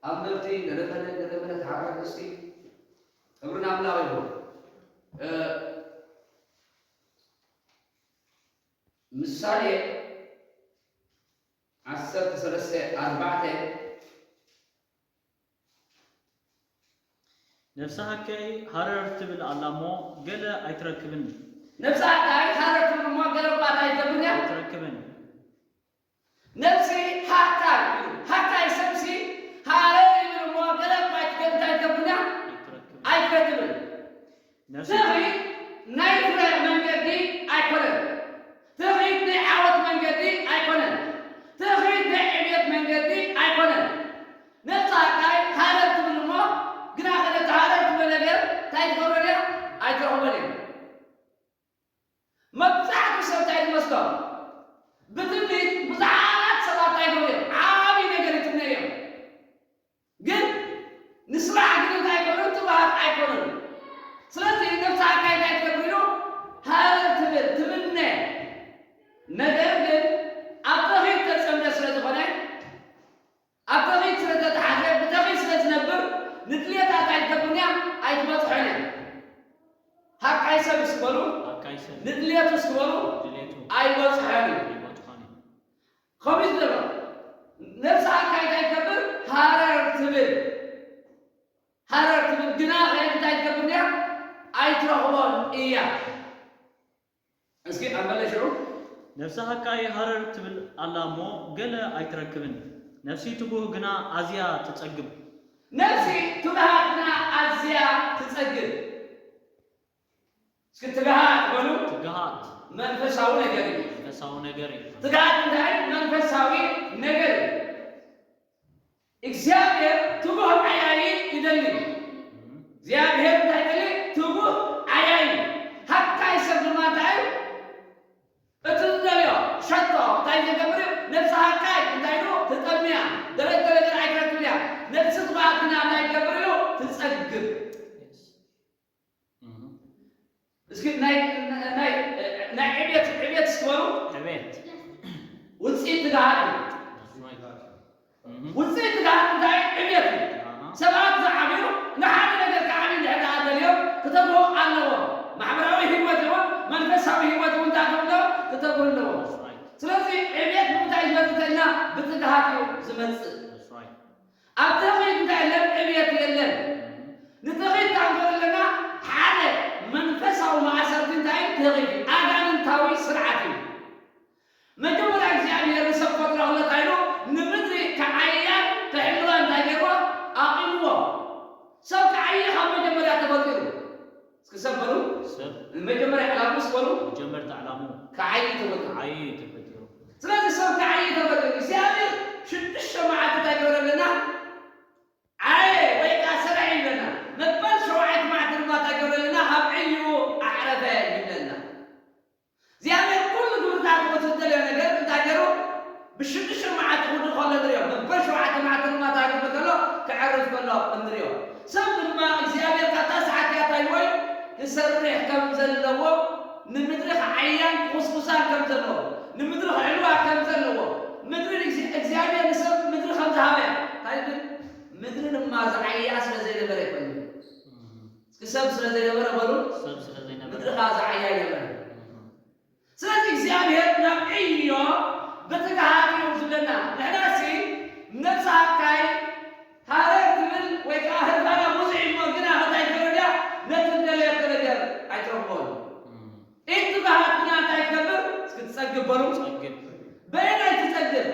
ኣንበብቲ፣ ንረፈነ ንረፈነ ተሓራገዝቲ፣ ክብሪ ንኣምላኽ ይኹን። እ፣ ምሳሌ ዓሰርተ ሰለስተ ኣርባዕተ። ነፍስሃከይ ሃረር ትብል ኣላ እሞ ገለ ኣይትረክብን። ነፍስሃከይ ሃረር ትብል እሞ ገለ እኳ ኣይትገብርን እያ። ኣይትረክብን። ነፍሲ ሃካይ እዩ። ሃካይ ሰብሲ ሃረር ይብል እሞ ገለ እኳ ኣይትገ-፣ እንታይ ኣይትገብርን እያ። ኣይትረክብን። ኣይትረክብን። ነፍሲ ትኽሪት ናይ ፍረ መንገዲ ኣይኮነን። ትኽሪት ናይ ዓወት መንገዲ ኣይኮነን። ትኽሪት ናይ ዕብየት መንገዲ ኣይኮነን። ነፍስሃከይ ሃረር ትብል እሞ ግና ከ ነቲ ሃረር ትብሎ ነገር እንታይ ትገብሮ ድያ? ኣይትረኽቦን እያ። መብዛሕትኡ ሰብ እንታይ ዝመስሎ? ብትምኒት ብዙሓት ሰባት እንታይ ይገብሩ እዮም? ዓብዪ ነገር ይትምነዩ እዮም። ግን ንስራሕ ግን እንታይ ይገብሩ? ትብሃት ኣይኮኑን። ስለዚ ነፍስሃከይ እንታይ ትገብር ኢሉ? ሃረር ትብል፣ ትምነ። ነገር ግን ኣብ ትኽሪት ተጸምደ ስለ ዝኾነ፣ ኣብ ትኽሪት ስለ ተተሓዘ፣ ብትኽሪት ስለ ዝነብር፣ ንድልየታ እንታይ ትገብር እያ? ኣይትበጽሖን እያ። ሃካይ ሰብ እስኪ በሉ፣ ሃካይ ሰብ ንድልየቱ እስኪ በሉ፣ ድሌቱ ኣይበጽሖን እዩ። ይበጽሖን እዩ። ከምኡ እዩ ዘሎ። ነፍስሃከይ እንታይ ትገብር? ሃረር ትብል። ሃረር ትብል ግና ከ እንታይ ትገብር እያ? ኣይትረኽቦን እያ። እስኪ ኣንበለ ሽዑ። ነፍስሃከይ ሃረር ትብል ኣላ እሞ ገለ ኣይትረክብን። ነፍሲ ትጉህ ግና ኣዝያ ትጸግብ። ነፍሲ ትብሃት ግና ኣዝያ ትጸግብ። እስኪ ትግሃት በሉ። ትግሃት መንፈሳዊ ነገር እዩ። መንፈሳዊ ነገር እዩ። ትግሃት እንታይ? መንፈሳዊ ነገር እዩ። እግዚኣብሔር ትጉህ ዓያዪ ይደሊ። እግዚኣብሔር እንታይ ይደሊ? ትጉህ ዓያዪ። ሃካይ ሰብ ድማ እንታይ እዩ? እቲ ዝደልዮ ሸቶ እንታይ ዝገብር እዩ? ነፍሲ ሃካይ እንታይ ኢሉ? ትጠምያ። ደለቶ ነገር ኣይትረክብ እያ። ነፍሲ ትጉሃት ግና እንታይ ትገብር እዩ? ትጸግብ። እህ። እስኪ ናይ ናይ ናይ ዕቤት ዕቤት እስኪ በሉ። ዕቤት ውፅኢት ትግሃት እዩ። That's right። እህ። ውፅኢት ትግሃት እንታይ? ዕቤት እዩ። ኣሃ። ሰባት ዝዓብዩ ንሓደ ነገር ክዓብዩ እንድሕር ደኣ ደልዮም ክተግሁ ኣለዎም። ማሕበራዊ ህይወት ይኹን መንፈሳዊ ህይወት እውን እንታይ ክብሎ ክተግሁ ኣለዎም። That's right። ስለዚ ዕቤት ብምንታይ ዝመፅእ ተልና? ብትግሃት እዩ ዝመፅእ። That's right። ኣብ ትኽሪት እንታይ የለን? ዕብየት የለን። ንትኽሪት ክንብል ኣለና ሓደ መንፈሳዊ ማእሰርቲ እንታይ? ትኽሪት እዩ። ኣጋንንታዊ ስርዓት እዩ። መጀመርያ እግዚኣብሔር ንሰብ ፈጥሮ ከሎ እንታይ ኢሉ? ንምድሪ ክዓያን ክሕልዋ እንታይ ገይርዎ? ኣቂምዎ። ሰብ ክዓይ ካብ መጀመርያ ተፈጢሩ። እስኪ ሰብ በሉ። ሰብ መጀመርያ ዕላምኡ እስኪ በሉ። መጀመርታ ዕላሙ ክዓይ ተፈጢሩ። ዓይ ተፈጢሩ። ስለዚ ሰብ ክዓይ ተፈጢሩ። እግዚኣብሔር ሽዱሽተ መዓልቲ እንታይ ገበረልና? ዓየ ወይ ከዓ ሰራሒ ይብለና። መበል ሸውዓይቲ መዓልቲ ድማ እንታይ ገበረልና? ካብ ዕይኡ ኣዕረፈ ይብለና። እግዚኣብሔር ኩሉ ግብርታት እቲ ዝደለዮ ነገር እንታይ ገይሩ? ብሽዱሽተ መዓልቲ ክውድእ ከሎ ንሪኦ። መበል ሸውዓተ መዓልቲ ድማ እንታይ ክብል ከሎ? ክዕርፍ ከሎ ንሪኦ። ሰብ ድማ እግዚኣብሔር ካብታ ሰዓት እያ እንታይ ወይ ክሰርሕ ከም ዘለዎ፣ ንምድሪ ክዓያን ክኹስኩሳን ከም ዘለዎ፣ ንምድሪ ክዕልዋ ከም ዘለዎ፣ ምድሪ ንእግዚ-፣ እግዚኣብሔር ንሰብ ምድሪ ከም ዝሃበ እያ። እንታይ ይብል? ምድሪ ድማ ዝዓያ ስለ ዘይነበረ ይኮይኑ። እስኪ ሰብ ስለ ዘይነበረ በሉ። ሰብ ስለ ዘይነበረ ምድሪ ከዓ ዝዓያ ኣይነበረ። ስለዚ እግዚኣብሔር ናብ ዕዮ ብትግሃት እዩ ዝብለና። ንሕናሲ ነብሲ ሃካይ ሃረር ትብል ወይ ከዓ ህርፋና ብዙሕ እሞ ግና እንታይ ትገብር እያ? ነቲ ዝደለየቶ ነገር ኣይትረኽቦን። ኢድ ትግሃት ግና እንታይ ትገብር? እስኪ ትጸግብ በሉ። ጸግብ በየናይ ትጸግብ?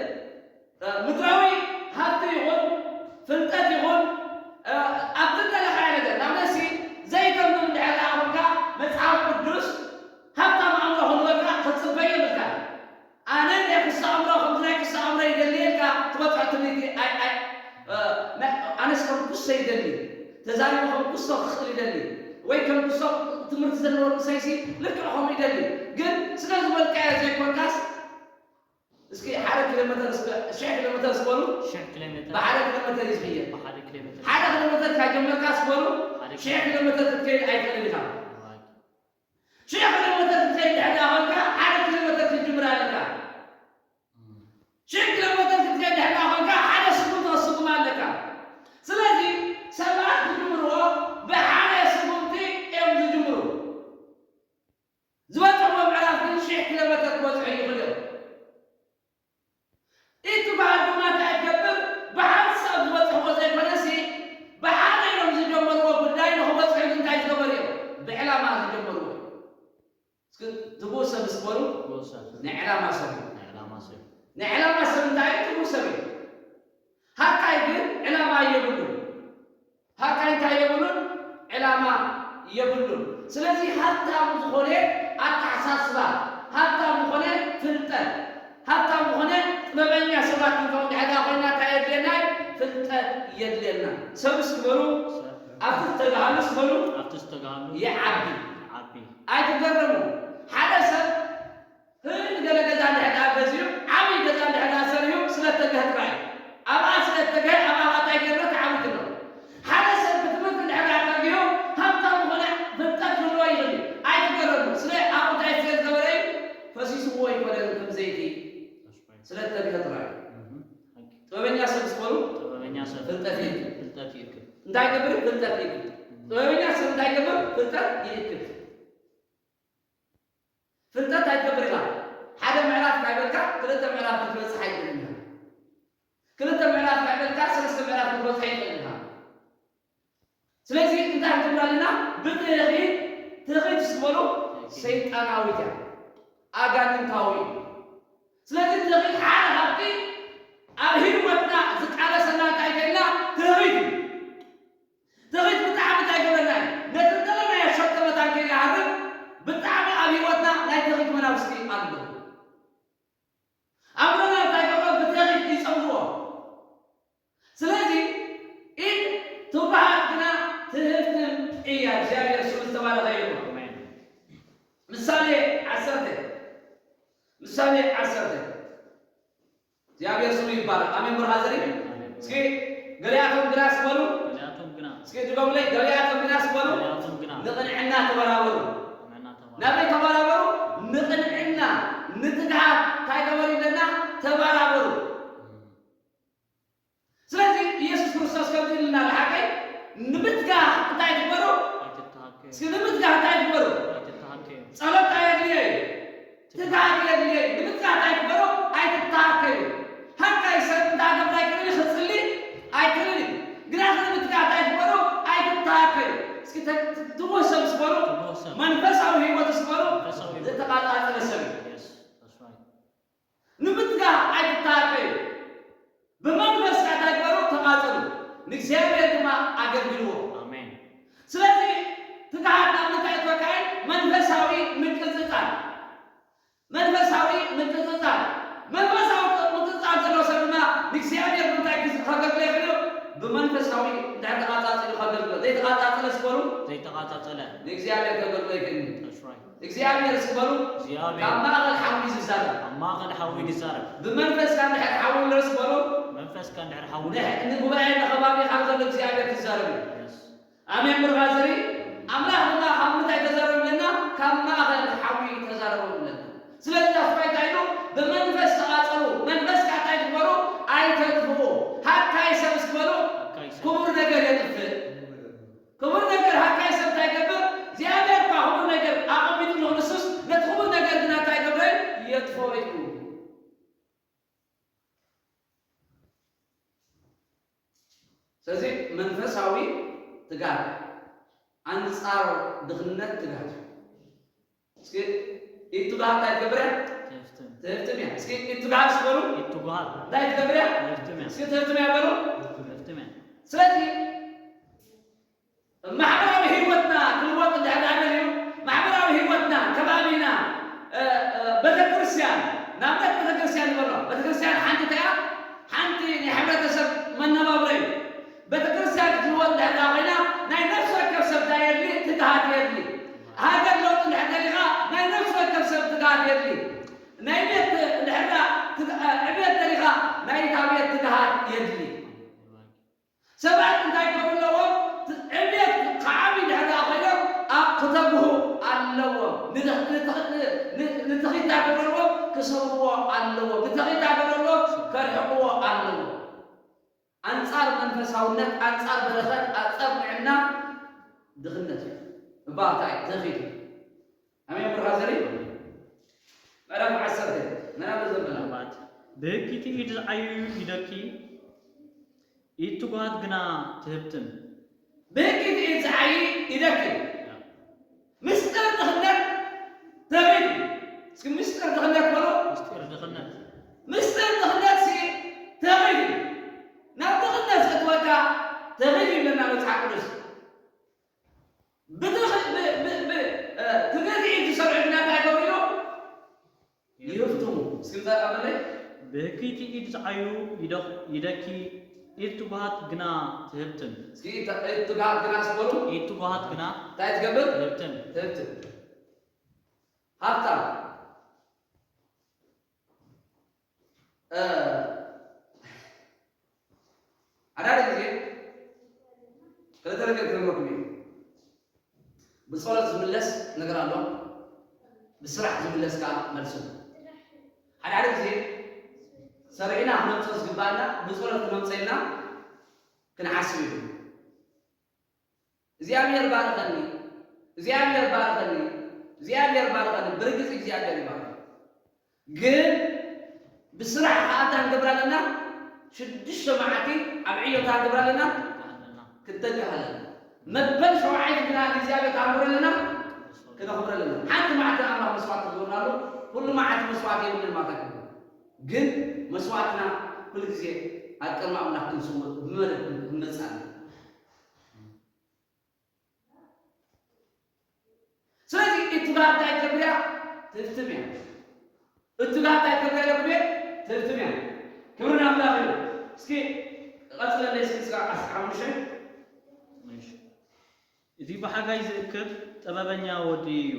ምድራዊ ሃብቲ ይኹን ፍልጠት ይኹን፣ እ፣ ኣብቲ እተለኻዮ ነገር፣ ንኣብነትሲ ዘይተምም እንድሕር ደኣ ኾንካ፣ መጽሓፍ ቅዱስ ሃብታም ኣእምሮ ክህልወካ ክትጽበ የብልካን። ኣነ ናይ ክስቶ ኣእምሮ፣ ከምዚ ናይ ክስቶ ኣእምሮ ይደሊ ኢልካ ትበጽሖ ትምኒት ኣይ-፣ ኣይ-፣ እ፣ ናይ-፣ ኣነስ ከም ክስቶ ይደሊ፣ ተዛሪቡ ከም ክስቶ ክኽእል ይደሊ፣ ወይ ከም ክስቶ ትምህርቲ ዘለዎ ርእሰይሲ ልክዕ ከምኡ ይደሊ። ግን ስለ ዝበልካዮ ዘይኮንካስ፣ እስኪ ሓደ ኪሎ ሜተር እስከ፣ ሽሕ ኪሎ ሜተር እስከ በሉ። ሽሕ ኪሎ ሜተር ብሓደ ኪሎ ሜተር እዩ ዝኽየድ። ብሓደ ኪሎ ሜተር ሓደ ኪሎ ሜተር ካብ ጀመርካ እስከ በሉ፣ ሓደ ኪሎ ሽሕ ኪሎ ሜተር ክትከይድ ኣይትኽእልን ኢኻ። ሽሕ ኪሎ ሜተር ክትከይድ ድሕር ዳ ኾንካ፣ ሓደ ኪሎ ሜተር ክትጅምር ኣለካ። ሽሕ ኪሎ ሜተር ክትከይድ ድሕር ዳ ኾንካ፣ ሓደ ስጉምቲ ክትስጉም ናይ ዕላማ ሰብ እዩ። ናይ ዕላማ ሰብ ናይ ዕላማ ሰብ እንታይ እዩ? ትጉህ ሰብ እዩ። ሃካይ ግን ዕላማ የብሉን። ሃካይ እንታይ የብሉን? ዕላማ የብሉን። ስለዚ ሃብታም ዝኾነ ኣተሓሳስባ፣ ሃብታም ዝኾነ ፍልጠት፣ ሃብታም ዝኾነ ጥበበኛ ሰባት ክንከውን ድሕር ኮይና እንታይ የድልየና? ፍልጠት የድልየና። ሰብ እስኪ በሉ ኣብቲ ዝተጋሃሉ እስኪ በሉ ኣብቲ ዝተጋሃሉ ይዓቢ። ዓቢ ኣይትገረሙ። ሓደ ሰብ ህል ገለ ገዛ እንድሕር ደኣ ገዚኡ ዓብዪ ገዛ እንድሕር ደኣ ሰሪሑ ስለ እተገህ ጥራይ ኣብኣ ስለ እተገህ ኣብኣ እንታይ ገይርና ተዓዊቱ ኣሎ። ሓደ ሰብ ብትምህርቲ እንድሕር ደኣ ተጊሁ ሃብታም ዝኾነ ፍልጠት ክህልዎ ይኽእል እዩ። ኣይትገረሙ። ስለ ኣብኡ እንታይ ስለ ዝገበረ እዩ? ፈሲስዎ ኣይኮነን ከም ዘይቲ ስለ እተገህ ጥራይ። ጥበበኛ ሰብ እስበሉ ጥበበኛ ሰብ ፍልጠት ይእክብ። ፍልጠት ይእክብ። እንታይ ይገብር? ፍልጠት ይእክብ። ጥበበኛ ሰብ እንታይ ይገብር? ፍልጠት ይእክብ። ፍልጠት ኣይትገብር ኢኻ። ሓደ ምዕራፍ ካይበልካ ክልተ ምዕራፍ ክትበጽሕ ኣይትኽእልን ኢኻ። ክልተ ምዕራፍ ካይበልካ ሰለስተ ምዕራፍ ክትበጽሕ ኣይትኽእልን ኢኻ። ስለዚ እንታይ ክንገብር ኣለና? ብትኽክል ትኽክል ዝበሉ ሰይጣናዊት እያ፣ ኣጋንንታዊ እዩ። ስለዚ ትኽክል ሓደ ካብቲ ኣብ ህይወትና ዝቃለሰና እንታይ ከልና ትኽክል እዩ። ትኽክል ብጣዕሚ እንታይ ይገብረና እዩ? ነቲ ዘለናዮ ሸቶ መታን ከይሃርም ብጣዕሚ ኣብ ህይወትና ናይ ትኽክል መናፍስቲ ኣለዉ። ኣምሮና እንታይ ገብሮ? ብትኽክል ይጸምዎ። ስለዚ ኢድ ትጉሃት ግና ትህብትም እያ። እግዚኣብሔር ስሙ ዝተባረኸ ይኹን። ኣሜን። ምሳሌ ዓሰርተ ምሳሌ ዓሰርተ እግዚኣብሔር ስሙ ይባረክ። ኣሜን። ብርሃ ዘሪ እስኪ ገሊኣቶም ግና ስበሉ ገሊኣቶም ግና እስኪ ድገሙለይ። ገሊኣቶም ግና ስበሉ ገሊኣቶም ግና ንቕንዕና ተበራበሩ። ንዕና ተባረሩ። ናበይ ተበራበሩ? ንቕንዕና ንትግሃት እንታይ ገበሩ ይብለና? ተበራበሩ። ስለዚ ኢየሱስ ክርስቶስ ከምዚ ኢልና ንሓቀይ ንምትጋህ እንታይ ትግበሩ? ኣይትተሃከዩ እስኪ ንምትጋህ እንታይ ትግበሩ? ኣይትተሃከዩ ጸሎት ኣየድልየ እዩ። ትግሃት የድልየ እዩ። ንምትጋህ እንታይ ትግበሩ? ኣይትተሃከዩ። ሃካይ ሰብ እንታይ ገብራ ይክእል ክጽሊ ኣይክእልን እዩ። ግና ንምትጋህ እንታይ ትግበሩ? ኣይትተሃከዩ። እስኪ ተ- ትውህ ሰብ ስበሩ። ትውህ ሰብ። መንፈሳዊ ህይወት ስበሩ። መንፈሳዊ ህይወት። ዝተቃጻጸለ ሰብ እዩ። Yes, that's right. ንምትጋህ ኣይትተሃከዩ። ብመንፈስ ከኣ እንታይ ግበሩ? ተቓጸሉ። ንእግዚኣብሔር ድማ ኣገልግልዎ። ኣሜን። ስለዚ ትግሃት ናብ ምንታይ እትወካ እዩ? መንፈሳዊ ምቅጽጻል። መንፈሳዊ ምቅጽጻል። መንፈሳዊ ምቅጽጻል ዘለዎ ሰብ ድማ ንእግዚኣብሔር ብምንታይ ክዝ- ከገልግሎ ይኽእል እዩ? ብመንፈሳዊ እንድሕር ተቓጻጺሉ ከገልግሎ። ዘይተቓጻጸለ ስበሩ ዘይተቓጻጸለ ንእግዚኣብሔር ከገልግሎ ይኽእል እዩ። That's right. እግዚኣብሔር ስበሩ እግዚኣብሔር ካብ ማእኸል ሓዊ ዝዛረብ ኣብ ማእኸል ሓዊ ይዛረብ። ብመንፈስካ እንድሕር ሓዊ ኣሎ ስበሩ መንፈስካ እንድሕር ሓዊ ንሕ- ንጉባኤ ንኸባቢ ካብ ዘሎ እግዚኣብሔር ትዛረብ እዩ። Yes. ኣሜን። ብርኻ ዘሪ ኣምላኽ ድማ ካብ ምንታይ ተዛረቡ ኣለና? ካብ ማእኸል ሓዊ ተዛረቡ ኣለና። ስለዚ ዳስፋይ እንታይ ኢሉ? ብመንፈስ ተቓጸሉ። መንፈስካ እንታይ ትግበሩ? ኣይተጥፍኡ። ሃካይ ሰብ ስበሩ ሃካይ ሰብ። ክቡር ነገር የጥፍእ። ክቡር ነገር ሃካይ ሰብ እንታይ ይገብር? እግዚኣብሔር እኳ ክቡር ነገር ኣቐሚጥሉ ንሱስ ነቲ ክቡር ነገር ግና እንታይ ይገብረ? የጥፍኦ እዩ። ስለዚ መንፈሳዊ ትጋት ኣንጻር ድኽነት ትጋት እዩ። እስኪ ኢድ ትጉሃት እንታይ ትገብር እያ? ትህፍትም ትህፍትም እያ። እስኪ ኢድ ትጉሃት ስበሩ ኢድ ትጉሃት እንታይ ትገብር እያ? ትህፍትም እያ። እስኪ ትህፍትም እያ በሉ። ትህፍትም እያ። ስለዚ ማሕበራዊ ህይወትና ክልወጥ እንድሕር ደኣ ደልዩ ማሕበራዊ ህይወትና ከባቢና እ፣ እ፣ ቤተክርስትያን ንኣብነት ቤተክርስትያን ዝበሎ ቤተክርስትያን ሓንቲ እንታይ እያ? ሓንቲ ናይ ሕብረተሰብ መነባብሮ እዩ። ቤተክርስትያን ክትልወጥ እንድሕር ደኣ ኮይና ናይ ነፍሲ ወከፍ ሰብ እንታይ የድሊ? ትግሃት የድሊ። ሃገር ለውጢ እንድሕር ደሊኻ ናይ ነፍሲ ወከፍ ሰብ ትግሃት የድሊ። ናይ ቤት እንድሕር ደኣ ትግ- እ፣ ዕብየት ደሊኻ ናይታ ቤት ትግሃት የድሊ። ሰባት እንታይ ክገብሩ ኣለዎም? ዕብየት ክዓብዩ እንድሕር ደኣ ኮይኖም ኣብ ክተግሁ ኣለዎም። ንትኺታ ገበርዎ ክሰብርዎ ኣለዎም። ንትኺታ ገበርዎ ከርሕቕዎ ኣለዎም። ኣንጻር መንፈሳውነት፣ ኣንጻር በረኸት፣ ኣንጻር ጥዕና ድኽነት እዩ። እባ እንታይ ትኺት እዩ። ኣሜን። ብርሃ ዘሪ ምዕራፍ ዓሰርተ ምዕራፍ ዘበና ሰባት ብህኪቲ ኢድ ዝዓይዩ ኢደኪ ኢድ ትጓት ግና ትህብትም። ብህኪቲ ኢድ ዝዓይ ኢደኪ ምስጢር ድኽነት ተበይ። እስኪ ምስጢር ድኽነት በሉ። ተኺሉ ይብለና መጽሓፍ ቅዱስ። ብትኽ- ብ- ብ- ብ- እ፣ ትምክሕቲ ዝሰርሑ ግና እንታይ ይገብሩ ኢሉ? ይህፍትሙ። እስኪ ምጻእ ቀበለይ። ብህክይቲ ኢድ ዝዓዩ ይደኽ- ይደኪ፣ ኢድ ትጉሃት ግና ትህብትም። እስኪ እታ- ኢድ ትጉሃት ግና ስበሉ። ኢድ ትጉሃት ግና እንታይ ትገብር? ትህብትም። ትህብትም። ሃብታም። እ፣ ሓደ ሓደ ግዜ ክልተ ነገር ክነግረኩም እየ። ብጸሎት ዝምለስ ነገር ኣሎ፣ ብስራሕ ዝምለስ ከኣ መልሱ። ሓደ ሓደ ግዜ ሰሪዕና ክነምጽኦ ዝግባኣና ብጸሎት ክነምጽኦ ኢልና ክንሓስብ እዩ። እግዚኣብሔር ባርኸኒ፣ እግዚኣብሔር ባርኸኒ፣ እግዚኣብሔር ባርኸኒ። ብርግጽ እግዚኣብሔር ይባርኽ። ግን ብስራሕ ከኣ እንታይ ክንገብር ኣለና? ሽዱሽተ መዓልቲ ኣብ ዕዮ እንታይ ክንገብር ኣለና? ክንተግህ ኣለና። መበል ሸውዓይ ግና ንእግዚኣብሔር ክንብር ኣለና፣ ክነኽብር ኣለና። ሓንቲ መዓልቲ ኣምላኽ መስዋዕቲ ክገብርናሉ፣ ኩሉ መዓልቲ መስዋዕቲ የብልን ማለት ኣይኮነን። ግን መስዋዕትና ኩሉ ግዜ ኣብ ቅድሚ ኣምላኽ ክንስውእ ብመደብ ክንመጽእ ኣለና። ስለዚ እትጋር እንታይ ትገብር እያ? ትህብትም እያ። እትጋር እንታይ ትገብር እያ? ትህብትም እያ። ክብሪ ንኣምላኽ እዩ። እስኪ ቀጽለለይ እስኪ ስራ ዓሰርተ ሓሙሽተ። እሺ። እቲ ብሓጋይ ዝእክብ ጥበበኛ ወዲ እዩ።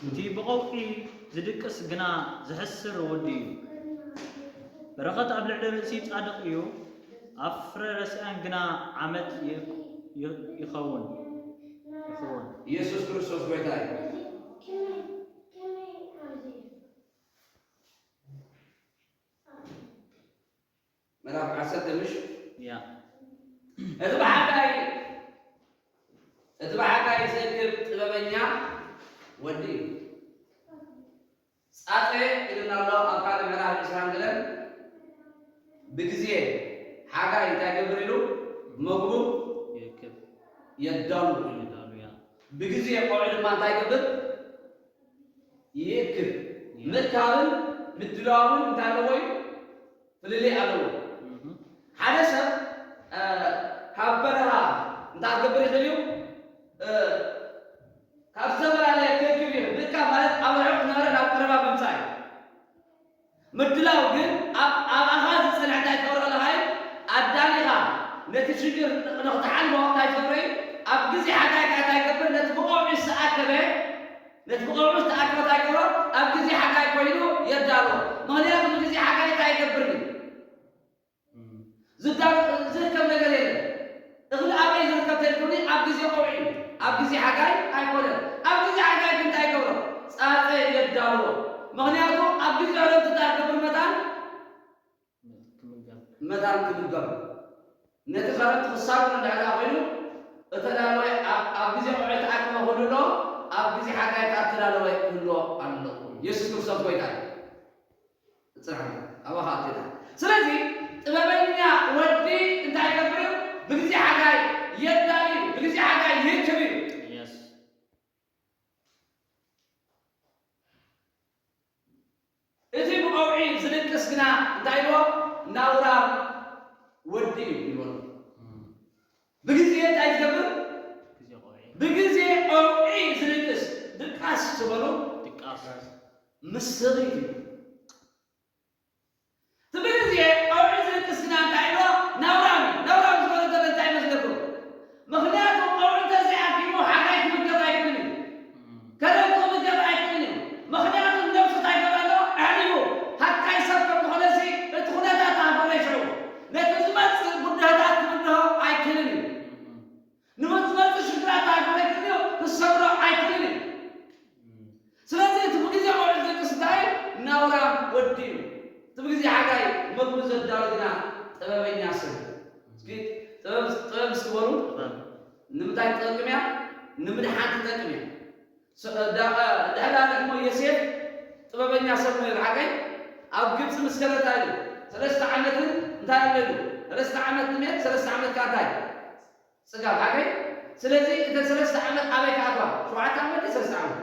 እቲ ብቐውዒ ዝድቅስ ግና ዝሕስር ወዲ እዩ። በረኸት ኣብ ልዕሊ ርእሲ ጻድቕ እዩ፣ ኣብ ፍረ ረሲኣን ግና ዓመት ይ- ይ- ይኸውን። ይኸውን። ኢየሱስ ክርስቶስ ጎይታ እዩ። ምዕራፍ ዓሰርተ ምሽ? ያ። እቲ ብሓጋይ፣ እቲ ብሓጋይ ዝእክብ ጥበበኛ ወዲ እዩ። ጻጸ ኢልና ኣሎ ኣብ ካልእ ምዕራፍ ዕስራን ገለን። ብግዜ ሓጋይ እንታይ ይገብር ኢሉ? መግቡ ይእክብ። የዳሉ ኢሉ። የዳሉ፣ ያ። ብግዜ ቆውዒ ድማ እንታይ ይገብር? ይእክብ። ይእክብ። ምእካብን ምድላውን እንታይ ኣለዎ እዩ? ፍልልይ ኣለዎ። እህ። ሓደ ሰብ፣ እ፣ ካብ በረኻ እንታይ ክገብር ይኽእል እዩ? እ፣ ካብ ዝተፈላለየ ክእክብ እዩ። ምእካብ ማለት ኣብ ርሑቕ ዝነበረ ናብ ቀረባ ምምጻእ እዩ። ምድላው ግን ኣብ፣ ኣባኻ ዝጸንሐ እንታይ ትገብሮ ኣለኻ እዩ? ኣዳሊኻ ነቲ ሽግር ንኽትሓልፎ እንታይ ትገብሮ እዩ? ኣብ ግዜ ሓጋይ ከኣ እንታይ ይገብር? ነቲ ብቐውዒ ዝተኣከበ፣ ነቲ ብቐውዒ ዝተኣከበ እንታይ ይገብሮ? ኣብ ግዜ ሓጋይ ኮይኑ የዳሎ። ምኽንያቱ ብግዜ ሓጋይ እንታይ ይገብር እዩ? እም። ዝዳ-፣ ዝርከብ ነገር የለን። እኽሊ ኣበይ ዝርከብ ተልኩኒ? ኣብ ግዜ ቆውዒ እዩ። ኣብ ግዜ ሓጋይ ኣይኮነን። ኣብ ግዜ ሓጋይ ግን እንታይ ይገብሮ? ጻጸ የዳልዎ። ምኽንያቱ ኣብ ግዜ ዕረፍቲ እንታይ ክገብር መታን? ክምገብ። መታን ክምገብ። ነቲ ከረምቲ ክሳብ እንድሕር ደኣ ኮይኑ፣ እተዳለወ ኣብ፣ ኣብ ግዜ ቆውዒ ተኣከበ ክህሉ ኣለዎ፣ ኣብ ግዜ ሓጋይ ከኣ እተዳለወ ክህልዎ ኣለዎ። የሱስ ክርስቶስ ጎይታ እዩ። ጽናሕ፣ ኣባኻ ኣትየና። ስለዚ ጥበበኛ ወዲ እንታይ ይገብር እዩ? ብግዜ ሓጋይ የዳሊ እዩ፣ ብግዜ ሓጋይ ይእክብ እዩ። የስ። እቲ ብቐውዒ ዝልቅስ ግና እንታይ ኢልዎ? ናውራም ወዲ እዩ ይብሎ። እም። ብግዜ እንታይ ዝገብር? ግዜ ቆውዒ። ብግዜ ቆውዒ ዝልቅስ፣ ድቃስ ዝበሉ ድቃስ። ምስ ሰበይቲ እዩ። እቲ ብግዜ ቆውዒ ዝልቅስ ግና እንታይ ኢልዎ? ናውራም እዩ። ናውራም ዝበሎ ዘሎ እንታይ ይመስለኩም? ምኽንያቱ ቆውዒ እንተዘይኣኪቡ ሓጋይ ክምገብ ኣይክእልን እዩ። እም። ከረን ክምገብ ኣይክእልን እዩ። ምኽንያቱ ነብሱ እንታይ ይገብር ኣሎ? ኣዕሊሉ ሃካይ ሰብ ከም ዝኾነሲ እቲ ኩነታት ኣበለ ሽዑ ነቲ ዝመጽእ ጉዳያታት ክምድሆ ኣይክእልን እዩ። እም። ንዝመጽእ ሽግራት ኣበለ ክልዮ ክሰብሮ ኣይክእልን እዩ። እም። ስለዚ እቲ ብግዜ ቆውዒ ዝልቅስ እንታይ እዩ? ናውራም ወዲ እዩ። እቲ ብግዜ ሓጋይ መግቢ ዘዳሉ ግና ጥበበኛ ሰብ እዩ። እስኪ ጥበብ፣ ጥበብ እስኪ በሉ። ጥበብ። ንምንታይ ትጠቅም እያ? ንምድሓን ትጠቅም እያ። ስ-፣ ዳ-፣ ድሕሪ ዳኣ ደግሞ ዮሴፍ ጥበበኛ ሰብ ነይሩ፣ ሓቀይ? ኣብ ግብጺ ምስ ከደ እንታይ ኢሉ? ሰለስተ ዓመትን እንታይ ኣሎ ኢሉ? ሰለስተ ዓመት ጥሜት፣ ሰለስተ ዓመት ከኣ እንታይ? ጽጋብ፣ ሓቀይ? ስለዚ እተን ሰለስተ ዓመት ኣበይ ክኣትዋ? ሸውዓተ ዓመት ድዩ ሰለስተ ዓመት?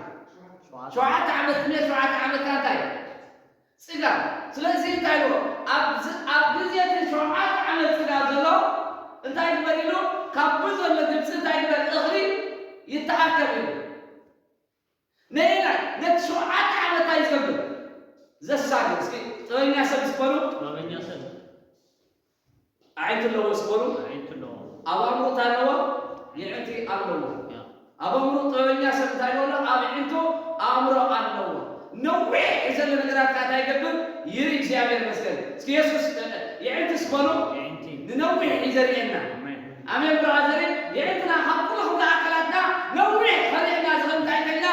ሸውዓተ። ሸውዓተ ዓመት ጥሜት፣ ሸውዓተ ዓመት ከኣ እንታይ? ጽጋብ። ስለዚ እንታይ ኢልዎ? ኣብ ዝ-፣ ኣብ ግዜ እቲ ሸውዓተ ዓመት ጽጋብ ዘሎ እንታይ ግበር ኢሉ? ካብ ዘሎ ግብፂ እንታይ ይበል እኽሊ ይተኣከብ እዩ። ነየናይ ነቲ ሸውዓተ ዓመት እንታይ ዝገብር ዘሳግር። እስኪ ጥበበኛ ሰብ ስበሉ። ጥበበኛ ሰብ ኣዒንቲ ኣለዎ ስበሉ። ኣዒንቲ ኣለዎ። ኣብ ኣእምሮ እንታይ ኣለዎ? የዕንቲ ኣለዎ። ያ ኣብ ኣእምሮ ጥበበኛ ሰብ እንታይ ይበሎ? ኣብ ኣዒንቱ ኣእምሮ ኣለዎ። ነዊሕ ዘሎ ነገራት ከዓ እንታይ ይገብር? ይርኢ። እግዚኣብሔር ይመስገን። እስኪ የሱስ የዕንቲ ስበሉ። የዕንቲ ንነዊሕ እዩ ዘርእየና። ኣሜን። ኣሜን ብራዘር። የዕንትና ካብ ኩሉ ክፍለ ኣካላትና ነዊሕ ከርእየና ዝኽእል እንታይ እንተልና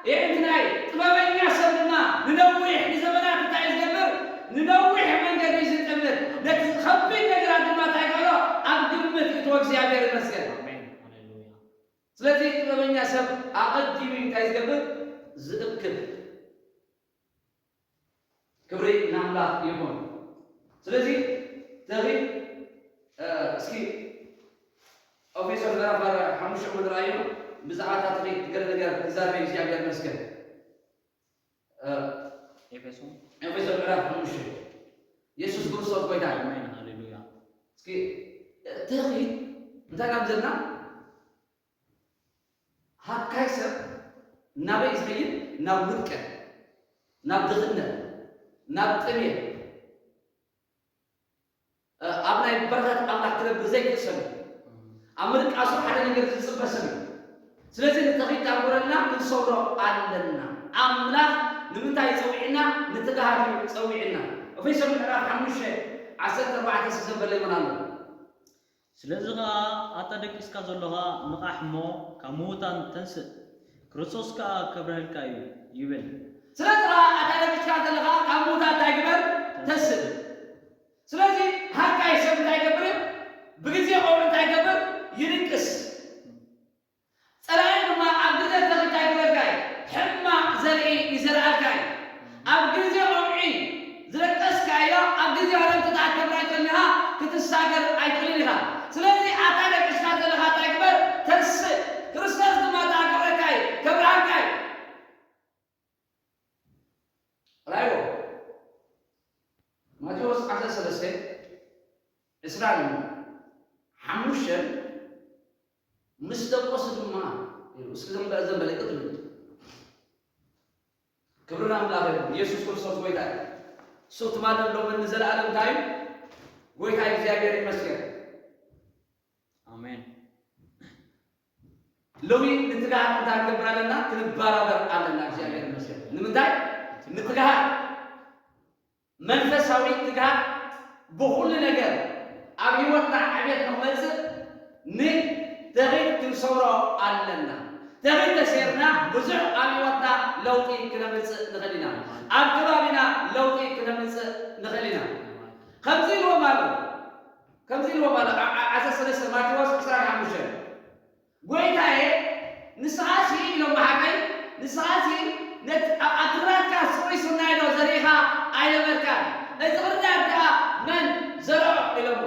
የዕንትና እዩ። ጥበበኛ ሰብ ድማ ንነዊሕ ንዘመናት እንታይ እዩ ዝገብር? ንነዊሕ መንገዲ እዩ ዝጥምት። ነቲ ከቢድ ነገራት ድማ እንታይ ይገብሮ? ኣብ ግምት ይእትዎ። እግዚኣብሔር ይመስገን። ኣሜን። ሃሌሉያ። ስለዚ ጥበበኛ ሰብ ኣቐዲሙ እዩ እንታይ ዝገብር? ዝእክብ። ክብሪ ንኣምላኽ ይኹን። ስለዚ ተኺት እስኪ ኤፌሶን ምዕራፍ ሓሙሽተ ምድራዩ ብዛዕባ እታ ተኺት ገለ ነገር ክዛረብ እግዚኣብሔር ይመስገን። ኤፌሶን ኤፌሶን ምዕራፍ ሓሙሽተ የሱስ ክርስቶስ ጎይታ እዩ። ኣሜን። ሃሌሉያ። እስኪ ተኺት እንታይ ናብ ዘለና ሃካይ ሰብ ናበይ ዝኸይድ? ናብ ውድቀት፣ ናብ ድኽነት፣ ናብ ጥሜት፣ ኣብ ናይ በረኸት ኣምላኽ ክነብር ዘይክእል ሰብ እዩ። ኣብ ምድቃሱ ሓደ ነገር ዝፅበ ሰብ እዩ። ስለዚ ንተኺት ኣንጎረልና ክንሰብሮ ኣለና። ኣምላኽ ንምንታይ ጸዊዕና? ንትግሃት እዩ ጸዊዕና። ኤፌሶን ምዕራፍ ሓሙሽተ ዓሰርተ ኣርባዕተ እስኪ ዘንበለ ይመን ኣሎ። ስለዚ ኸኣ ኣታ ደቂስካ ዘሎኻ ንቓሕ እሞ ካብ ምዉታን ተንስእ፣ ክርስቶስ ከኣ ከብርሀልካ እዩ ይብል። ስለዚ ኸዓ ኣታ ደቂስካ ዘለኻ ካብ ምዉታን እንታይ ግበር? ተንስእ። ስለዚ ሃካይ ሰብ እንታይ ይገብር? ብግዜ ቆብዕ እንታይ ይገብር? ይድቅስ። ጸላኢ ድማ ኣብ ግዜ ተኽሊ እንታይ ይግበርካ እዩ? ሕማቕ ዘርኢ ይዘርኣልካ እዩ። ኣብ ግዜ ቆብዒ ዝደቀስካዮ ኣብ ግዜ ክረምቲ ተኣከብራ ይትልኻ ክትሳገር ኣይትኽእልን ኢኻ። ስለዚ ኣታ ደቂስካ ዘለኻ እንታይ ግበር? ተንስእ። ክርስቶስ ድማ ተኣከብረካ እዩ፣ ከብርሃልካ እዩ። ራእይዎ ማቴዎስ ዓሰርተ ሰለስተ ዕስራን ሓሙሽተን ምስ ደቆሱ ድማ ኢሉ እስኪ ዘንበ ዘንበለ ቅድሚ ክብሪ ንኣምላኽ ይኹን። ኢየሱስ ክርስቶስ ጎይታ እዩ። እሱ ትማልን ሎምን ንዘለኣለም እንታይ እዩ? ጎይታ እግዚኣብሔር ይመስገን። ኣሜን። ሎሚ ንትግሃት እንታይ ክንገብር ኣለና? ክንበራበር ኣለና። እግዚኣብሔር ይመስገን። ንምንታይ? ንትግሃት መንፈሳዊ ትግሃት ብኹሉ ነገር ኣብ ህይወትና ዕቤት ንክመፅእ ንተኺት ክንሰብሮ ኣለና። ተኺት ተሰይርና ብዙሕ ኣብ ህይወትና ለውጢ ክነምፅእ ንኽእል ኢና። ኣብ ከባቢና ለውጢ ክነምፅእ ንኽእል ኢና። ከምዚ ኢልዎም ኣሎ። ከምዚ ኢልዎም ኣሎ። ዓ- ዓ- ዓሰርተ ሰለስተ ማቴዎስ ዕስራን ሓሙሽተን ጎይታዬ ንስኻሲ ኢሎም ብሓቀይ ንስኻሲ ነት ኣብ ኣትራትካ ጽሩይ ስርናይ ዶ ዘሪእኻ ኣይነበርካን? እዚ ክርዳድ ደኣ መን ዘርኦ ኢሎሞ።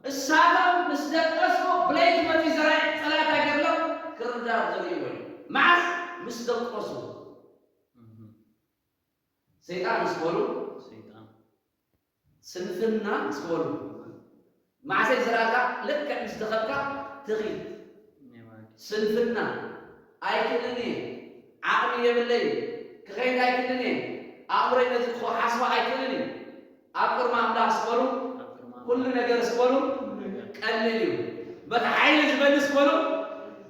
እሳቶም ምስ ደቀሱ ብለይቲ መጺኡ ዘራይ ጸላእታ ገድሎም ክርዳድ ዘርእዎ እዩ። መዓስ ምስ ደቀሱ ሰይጣን ምስ በሉ ሰይጣን ስንፍና ምስ በሉ መዓሰይ ዝረኣካ ልክዕ ምስ ደኸብካ ትኺድ ኔማጊ ስንፍና ኣይክእልን እየ ዓቕሚ የብለይ ክኸይድ ኣይክእልን እየ ኣእምሮይ ነዚ ክሓስባ ኣይክእልን እዩ ኣብ ቅድሚ ኣምላኽ ስበሉ ኣብ ቅድማ ኩሉ ነገር ስበሉ ነገር ቀሊል እዩ በቲ ሓይሊ ዝበልስ በሉ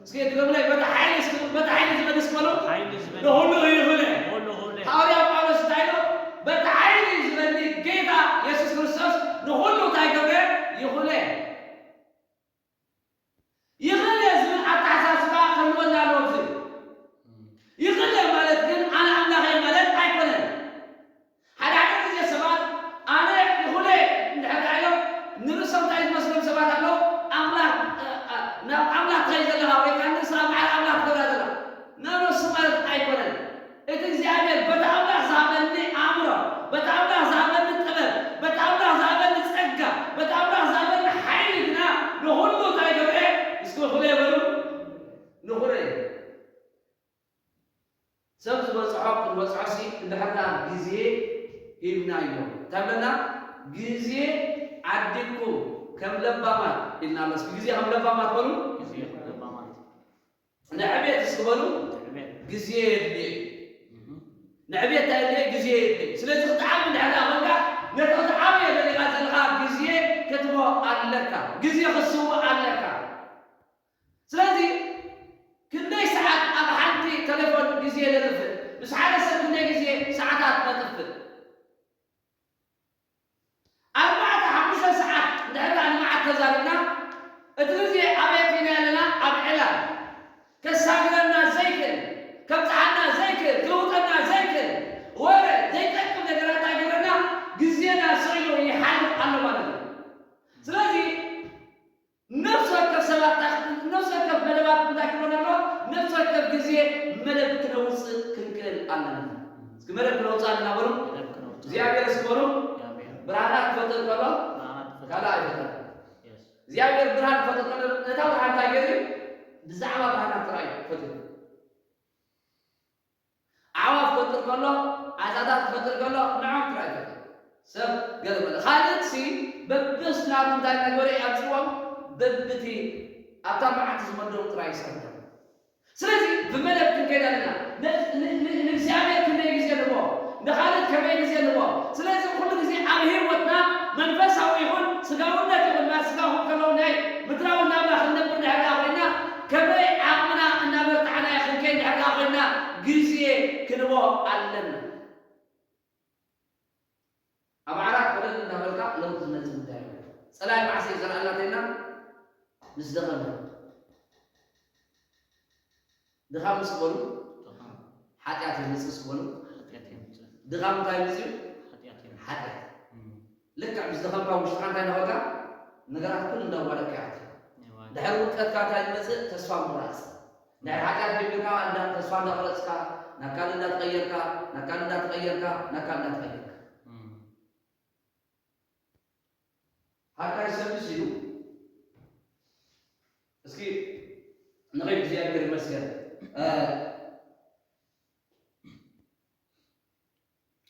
እስኪ ድገሙለይ በቲ ሓይሊ እስኪ በሉ በቲ ሓይሊ ዝበልስ በሉ ሓይሊ ዝበል ንሁሉ ይኽእለ ሁሉ ሁሉ ሃዋርያ ጳውሎስ እንታይ ኢሉ በቲ ሓይሊ ዝበኒ ጌታ የሱስ ክርስቶስ ንኹሉ እንታይ ገብረ ይኹለ ይኽእለ ዝብል ኣተሓሳስባ ክህልወና ኣለዎ እዚ ይኽእለ ማለት ግን ኣነ ኣምላኽ እየ ማለት ኣይኮነን ሓደ ሓደ ግዜ ሰባት ኣነ ይኹለ እንድሕር ኢሎም ንርእሶም እንታይ ዝመስሎም ሰባት ኣለዉ ኣምላኽ ናብ ኣምላኽ ትኸይ ዘለኻ ወይ ከዓ ንርእስኻ በዓል ኣምላኽ ትገብራ ዘለኻ ናብ ነሱ ማለት ኣይኮነን እቲ እግዚኣብሔር በቲ ኣምላኽ ዝሃበኒ ኣእምሮ በቲ ኣምላኽ ዝሃበኒ ጥበብ በቲ ኣምላኽ ዝሃበኒ ጸጋ በቲ ኣምላኽ ዝሃበኒ ሓይሊ ግና ንኹሉ እንታይ ገብረ እስኪ ይኹለ በሉ ንኹለ ሰብ ዝበፅሖ ክንበፅሖ ሲ እንድሕርና ግዜ ሂብናዮ እንተበልና ግዜ ዓዲግኩም ከም ለባማት ኢልና ኣሎ። እስኪ ግዜ ከም ለባማት በሉ። ግዜ ለባማት ንዕቤት እስኪ በሉ። ዕቤት ግዜ የድልየ እዩ። እህ ንዕቤት እንታይ የድልየ? ግዜ የድልየ። ስለዚ ክትዓቢ እንድሕር ደኣ ኮንካ ነቲ ክትዓብዮ ደሊኻ ዘለኻ ግዜ ክትቦ ኣለካ። ግዜ ክትስውእ ኣለካ። ስለዚ ክንደይ ሰዓት ኣብ ሓንቲ ቴሌፎን ግዜ ነጥፍእ? ምስ ሓደ ሰብ ክንደይ ግዜ ሰዓታት ነጥፍእ? ኣርባዕተ ሓሙሽተ ሰዓት እንድሕር ደኣ ንመዓልቲ ተዛሪብና እቲ ግዜ ኣበይ ኣቲና ኣለና? ኣብ ዕላል። ከሳግረና ዘይክእል፣ ከብጽሓና ዘይክእል፣ ክልውጠና ዘይክእል ወረ ዘይጠቅም ነገራት ኣይገብረና ግዜና ስዒቡ ይሓልፍ ኣሎ ማለት እዩ። ስለዚ ነፍሲ ወከፍ ሰባት ነፍሲ ወከፍ መደባት እንታይ ክብለና ኣሎ? ነፍሲ ወከፍ ግዜ መደብ ክነውፅእ ክንክእል ኣለና። እስኪ መደብ ክነውፅእ ኣለና በሉ። መደብ ክነውፅእ እግዚኣብሔር እስኪ በሉ። እግዚኣብሔር ብርሃናት ክፈጥር ከሎ ብርሃናት ክፈጥር ካልእ ኣይፈጠረን። Yes እግዚኣብሔር ብርሃን ክፈጥር ከሎ ነታ ብርሃን እንታይ ገይሩ? ብዛዕባ ብርሃናት ጥራይ እዩ ፈጢሩ። ኣዕዋፍ ክፈጥር ከሎ፣ ዓሳታት ክፈጥር ከሎ ንዖም ጥራይ ፈጢሩ። ሰብ ገለ በለ። ካልእሲ በብስናቱ እንታይ እናገበረ እዩ ኣብፅዎም? በብቲ ኣብታ መዓልቲ ዝመደቡ ጥራይ ይሰርሖም። ስለዚ ብመደብ ክንከይድ ኣለና። ን- ን- ን- ንእግዚኣብሔር ክንደይ ግዜ ንቦ፣ ንኻልእ ከመይ ግዜ ንቦ። ስለዚ ኩሉ ግዜ ኣብ ህይወትና መንፈሳዊ ይኹን ስጋውነት ይኹን ማስጋ ይኹን ከለዉ ናይ ምድራዊ ናብራ ክንነብር ድሕር ደኣ ኮይና ከመይ ዓቕምና እናበርታዕናዮ ክንከይድ ድሕር ደኣ ኮይና ግዜ ክንቦ ኣለና። ኣብ ዓራት ኮለል እንዳበልካ ለውጢ ዝመጽእ ጉዳይ እዩ። ጸላይ መዓስ እዩ ዘርኣና ተይልና ምስ ደኸምና። ድኻም ምስ በሉ ሓጢኣት የምጽእ ምስ በሉ ሓጢኣት የምጽእ ድኻም እንታይ የምጽእ እዩ? ሓጢኣት የምጽእ ሓጢኣት። እም። ልክዕ ምስ ደኸምካ ውሽጥኻ እንታይ እናበልካ ነገራት ኩሉ እንዳዋደቅካ ይኣቱ። ይዋደቅ። ድሕሪ ውድቀትካ እንታይ ዝመጽእ? ተስፋ ምቑራጽ። ድሕሪ ሓጢኣት ጀሚርካ እንዳ ተስፋ እንዳቆረጽካ ናብ ካልእ እንዳተቐየርካ ናብ ካልእ እንዳተቐየርካ ናብ ካልእ እንዳተቐየርካ እም። ሓካይ ሰብስ ኢሉ እስኪ ንኸይድ እግዚኣብሔር ይመስገን። እ፣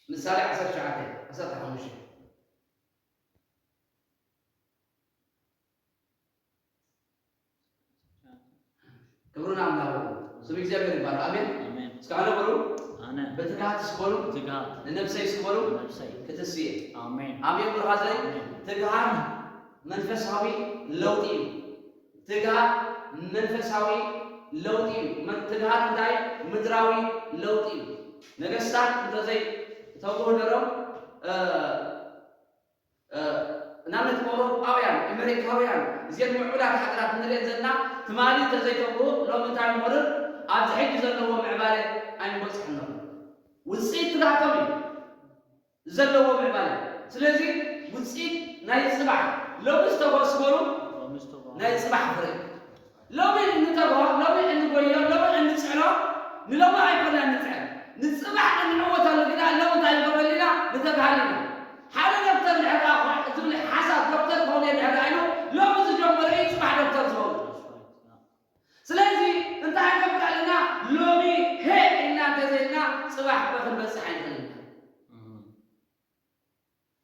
ምሳሌ ዓሰርተ ትሽዓተ ዓሰርተ ሓሙሽተ ክብሪ ንኣምላኽ ይኹን። ስም እግዚኣብሔር ይባረክ። ኣሜን። ኣሜን። እስከ ኣነ በሉ ኣነ ብትግሃት እስኪ በሉ ትግሃት ንነብሰይ እስኪ በሉ ነብሰይ ክትስየ ኣሜን ኣሜን ብርኻ ዘይ ኣሜን ትግሃት መንፈሳዊ ለውጢ እዩ። ትግሃት መንፈሳዊ ለውጢ እዩ። መ- ትግሃት እንታይ? ምድራዊ ለውጢ እዩ። ነገስታት እንተዘይ ተግሁ ነሮም እ፣ እ፣ ንኣብነት ኣውሮጳውያን ኣሜሪካውያን እዚን ምዕቡላት ሃገራት እንሪኤን ዘለና ትማሊ እንተዘይተግሁ ሎም እንታይ ምኾንን ኣብዚ ሕጂ ዘለዎ ምዕባለ ኣይምበፅሑን ነሩ። ውፅኢት ትግሃቶም እዩ። ዘለዎ ምዕባለ። ስለዚ ውፅኢት ናይ ፅባሕ ሎሚ ዝተጎስበሩ ሎሚ ዝተጎ- ናይ ፅባሕ ፍረ ሎሚ እንተግሆ ሎሚ እንጎዮ ሎሚ እንፅዕሮ ንሎሚ ኣይኮና እንፅዕር ንፅባሕ እንዕወተሉ ግና ሎሚ እንታይ ንገብረሉ ኢና ንተግሃሉ ኢና ሓደ ዶክተር ድሕር ዝብል ሓሳብ ዶክተር ክኸውን እየ ድሕር ኢሉ ሎሚ ዝጀመረ እዩ ፅባሕ ዶክተር ዝኸውን ስለዚ እንታይ ንገብር ኣለና ሎሚ ሄ ኢልና እንተዘይልና ፅባሕ ክንበፅሕ ኣይንኽእል ኢና እም።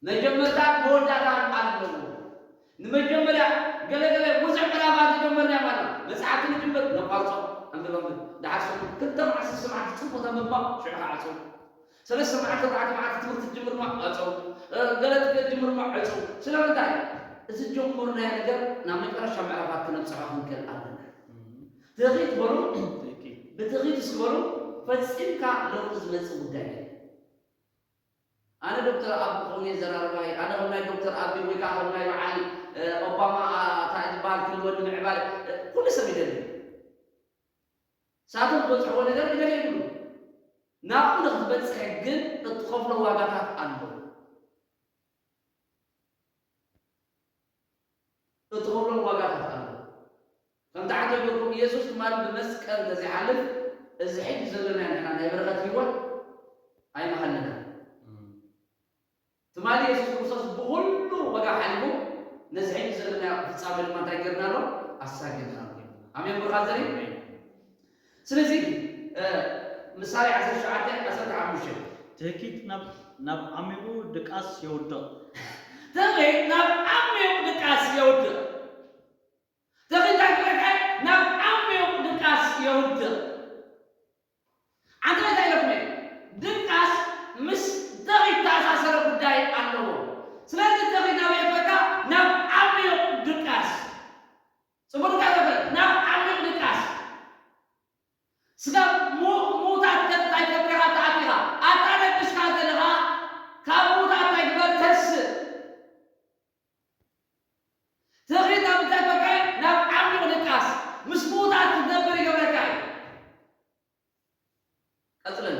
መጀመርታን መወዳእታን ኣለዎ። ንመጀመርያ ገለገለ ብዙሕ ዕላማ ዝጀመርና ማለት መጽሓፍቲ ንጅምር ነቋርጾ ኣንብብ ኣንብብ ድሓር ሰሙን ክልተ መዓልቲ ስምዓት ጽቡቕ ተንብባ ሽዑ ክዓ ዕጽው ሰለስተ መዓልቲ ኣርባዕተ መዓልቲ ትምህርቲ ትጅምር ማ ዕጽው ገለ ትጀምር ማ ዕጽው ስለምንታይ እዚ ጀመርናዮ ነገር ናብ መጨረሻ ምዕራፋት ክነብጽሖ ክንክእል ኣለና ትኺት በሉ ትክክል ብትኺት እስኪ በሉ ፈጺምካ ለውጢ ዝመጽእ ጉዳይ የለን ኣነ ዶክተር ኣቢ ክኸውን እየ ዘራርባይ ኣነ ከም ናይ ዶክተር ኣቢ ወይ ከዓ ከም ናይ በዓል ኦባማ እንታይ ዝበሃል ክህልወኒ ምዕባለ ኩሉ ሰብ ይደሊ ሳቶም ዝበፅሕዎ ነገር ይደሊ ይብሉ ናብኡ ንክትበፅሕ ግን እትኸፍሎ ዋጋታት ኣሎ እትኸፍሎም ዋጋታት ኣሎ። ከምቲ ዓንተገርኩም ኢየሱስ ትማሊ ብመስቀል እንተዘይሓልፍ እዚ ሕጂ ዘለናዮ ንሕና ናይ በረኸት ህይወት ኣይምሃለናን። ትማሊ ኢየሱስ ክርስቶስ ብኹሉ ዋጋ ሓሊፉ ነዚ ሕጂ ዘለናዮ ፍጻሜ ድማ እንታይ ገይርና ኣሎ? ኣሳጊርና ኣሎ። ኣሜን ብርኻ ዘሪ ስለዚ ምሳሌ ዓሰርተ ሸውዓተ ዓሰርተ ሓሙሽተ ትህኪት ናብ ናብ ዓሚቑ ድቃስ የውድቕ። ተኺ ናብ ዓሚቕ ድቃስ የውድቕ። ተኺ እንታይ ክብለካ እዩ? ናብ ዓሚቕ ድቃስ የውድቕ። ኣንታ እንታይ ኢለኩም እየ? ድቃስ ምስ ተኺ ዝተኣሳሰረ ጉዳይ ኣለዎ። ስለዚ ተኺ ናብ የእትወካ ናብ ዓሚቕ ድቃስ። ጽቡቕ ድቃስ ይበል። ናብ ዓሚቕ ድቃስ። ስጋብ ሙ-፣ ምዉታት ከ-፣ እንታይ ትገብር ኢኻ? ተኣቲኻ። ኣታ ደቂስካ ዘለኻ ካብ ምዉታት እንታይ ግበር? ተስእ። ተኺ ናብ እንታይ ይገብረካ እዩ? ናብ ዓሚቕ ድቃስ። ምስ ምዉታት ክትነብር ይገብረካ እዩ። ቀጽለኒ።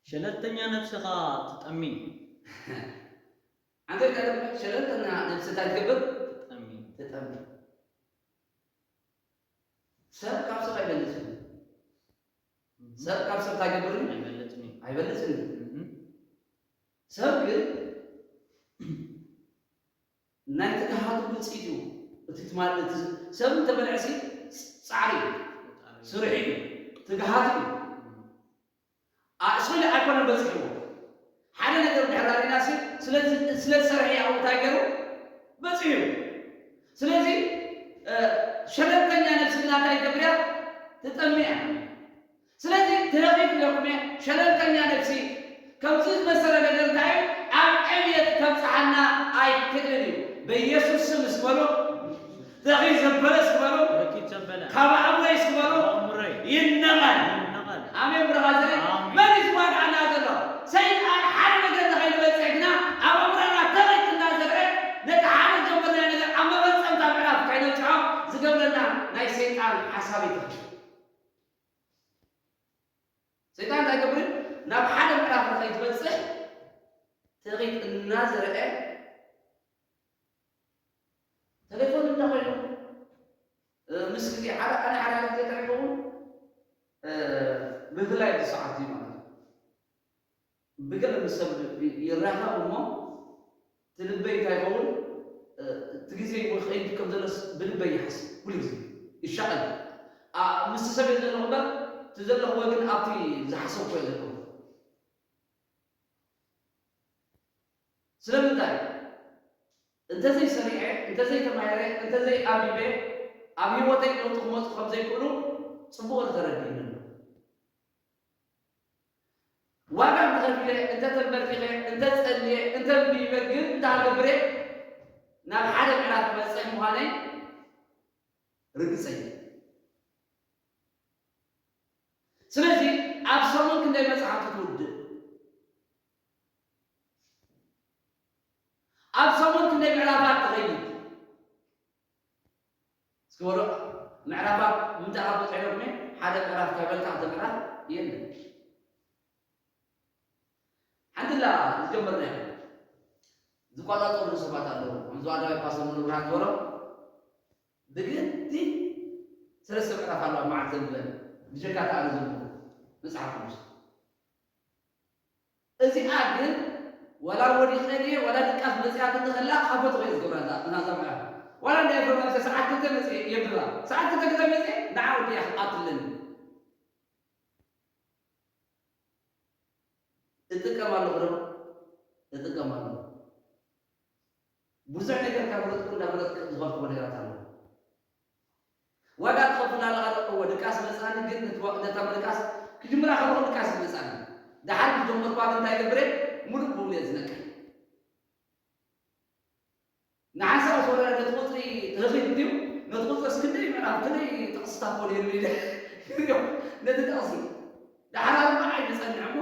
ሸለልተኛ ነብስኻ ትጠሚ። ኣንተ ቀደም ሸለልተኛ ነብሲ እንታይ ትገብር? ትጠሚ። ትጠሚ። ሰብ ካብ ሰብ ኣይበልጽን። ሰብ ካብ ሰብ እንታይ ገብር? ኣይበልጽን እዩ። ኣይበልጽን እዩ። እህ። ሰብ ግን ናይ ትግሃቱ ውጽኢት እዩ። እቲ ትማል-፣ እቲ ሰብ እንተበልዐሲ ጻዕሪ እዩ። ስርሒ እዩ። ትግሃት እዩ። አ-፣ ስለ ኣይኮነን በጺሕዎ። ሓደ ነገር እንድሕር ርኢናሲ፣ ስለዚ፣ ስለ ዝሰርሐ እዩ ኣብኡ እንታይ ገይሩ? በጺሑ። ስለዚ፣ እ፣ ሸለልተኛ ነብሲ ግና እንታይ ትገብር እያ? ትጠሚ እያ። ስለዚ፣ ትረኺብ ኢለኩም እየ፣ ሸለልተኛ ነብሲ ከምዚ ዝመሰለ ነገር እንታይ እዩ? ኣብ ዕብየት ከብጽሓና ኣይክእልን እዩ። በኢየሱስ ስም እስበሉ። ተኺ ዘበለ እስክበሉ፣ ረኪብ ዘበለ። ካብ ኣእምሮይ እስክበሉ፣ ካብ ኣእምሮይ። ይነቐል። ይነቐል። ኣሜን ብራዘር። ኣሜን። መን እዩ ዝዋግኣና ዘሎ? ሰይጣን ሓደ ነገር እንተኸይንበጽሕ ግና ኣብ ኣእምሮና ተኺ እናዘርአ ነቲ ሓደ ዝጀመርናዮ ነገር ኣብ መፈጸምታ ምዕራፍ ከይነብጽሖ ዝገብረና ናይ ሰይጣን ሓሳብ እዩ። ሰይጣን እንታይ ይገብር? ናብ ሓደ ምዕራፍ ንኸይትበጽሕ ተኺ እናዘርአ ተሌፎን እንዳ ኮይኑ፣ እ፣ ምስ ግዜ ሓደ፣ ኣነ ሓደ ሓላፍቲ እንታይ ይኸውን? እ፣ ብፍላይ ኣብዚ ሰዓት እዚ ማለት እዩ። ብገለ ምስ ሰብ ይ-፣ ይራኸብ እሞ፣ እቲ ልበይ እንታይ ይኸውን? እ፣ እቲ ግዜ ይኸይድ ከም ዘሎስ ብልበይ ይሓስብ፣ ኩሉ ግዜ ይሻቐል። ኣ፣ ምስቲ ሰብ እየ ዘለኹ እምበር፣ እቲ ዘለኹዎ ግን ኣብቲ ዝሓሰብኩ እየ ዘለኹ። ስለምንታይ? እንተዘይሰሪዐ፣ እንተዘይተማሂረ፣ እንተዘይኣንቢበ፣ ኣብ ህይወተይ ለውጢ ክመጹ ከም ዘይክእሉ ጽቡቕ ተረዲእኒ ኣሎ። ዋጋ እንተኸፊለ፣ እንተተንበርኪኸ፣ እንተጸልየ፣ እንተንቢበ፣ ግን እንተሃገብረ፣ ናብ ሓደ ምዕራፍ ክበጽሕ ምዃነይ ርግጸይ። ስለዚ ኣብ ሰሙን ክንደይ መጽሓፍቲ ትውድእ? ኣብ ሰሙን ክንደይ ምዕራፋት ትኸይድ? እስኪ በሉ፣ ምዕራፋት ምንታይ ካብ በጽሐ ኢለኩም እየ? ሓደ ምዕራፍ ካብ በልካ፣ ክልተ ምዕራፍ የለን። ሓንቲ ላ ዝጀመርናዮ ዝቋጻጸሩ ሰባት ኣለዉ። ከምዚ ኣደባይ ፓስተር ሙሉ ብርሃን ዝበሎ፣ ብግዲ ሰለስተ ምዕራፍ ኣለዋ መዓልቲ ዘንብበን፣ ብጀካ እቲ ኣነ ዘንብቦ መጽሓፍ ቅዱስ። እዚኣ ግን ዋላ ወዲቐ ድየ፣ ዋላ ድቃስ መጺኣትኒ ከላ፣ ካብ ፈትኹ እየ ዝገብራ እዛ፣ እዛ ምዕራፍ። ዋላ እንዳ ኤፍሬም ኣብዚኣ ሰዓት ክልተ መጺኤ የንብባ። ሰዓት ክልተ ግዜ መጺኤ፣ ንዓ ወዲኣ ክትኣትለኒ። እጥቀም ኣለኹ ዶ? እጥቀም ኣለኹ። ብዙሕ ነገር ካብ ፍለጥኩ እንዳፍለጥኩ ዝኸፍኩ ነገራት ኣለዉ። ዋጋ ትኸፍል ኣለኻ ዶ? እወ፣ ድቃስ መጻኒ፣ ግን ነቲ ዋ-፣ ነታ ምድቃስ ክጅምራ ከለኹ ድቃስ ይመጻኒ። ደሓር ምስ ጀመርኩዋ ግን እንታይ ገብረ? ሙሉእ ብሙሉእ እየ ዝነቅሕ። ንሓንሳብ ዝወረደ ነቲ ቁጽሪ ትህኺት ድዩ? ነቲ ቁጽሪ እስክንደይ ምዕራፍ፣ ክንደይ ጥቕስታት ኮን ይብል ኢለ ይሪኦ ነቲ ጥቕሲ። ደሓር ኣርባዓ እዩ ዝጸንሕ እሞ፣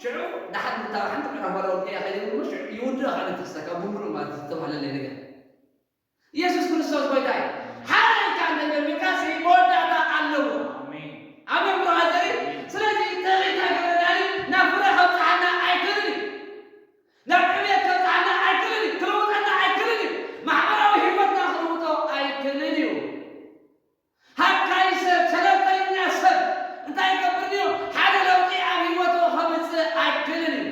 ሽዑ ደሓር ንታ ሓንቲ ምዕራፍ ዋላ ውድእ እያ ከይደ እሞ፣ ሽዑ ይውድእ ካልእ ጥቕስታት ካብ ብምሉእ ማለት ዝተባህለለይ ነገር። ኢየሱስ ክርስቶስ ጐይታ እዩ። ሓደ ኢልካ እንተጀሚርካ፣ ሲ መወዳእታ ኣለዎ። ኣሜን። ኣሜን ብራዘር። ስለዚ ተኺእታ ገበናኒ ናብ ፍረ ከብጽሓና ኣይክእልን እዩ። ናብ ዕብየት ከብጽሓና ኣይክእልን እዩ። ክልውጠና ኣይክእልን እዩ። ማሕበራዊ ህይወትና ክልውጦ ኣይክእልን እዩ። ሃካይ ሰብ፣ ሸለልተኛ ሰብ እንታይ ይገብር ድዩ? ሓደ ለውጢ ኣብ ህይወቱ ከምጽእ ኣይክእልን እዩ።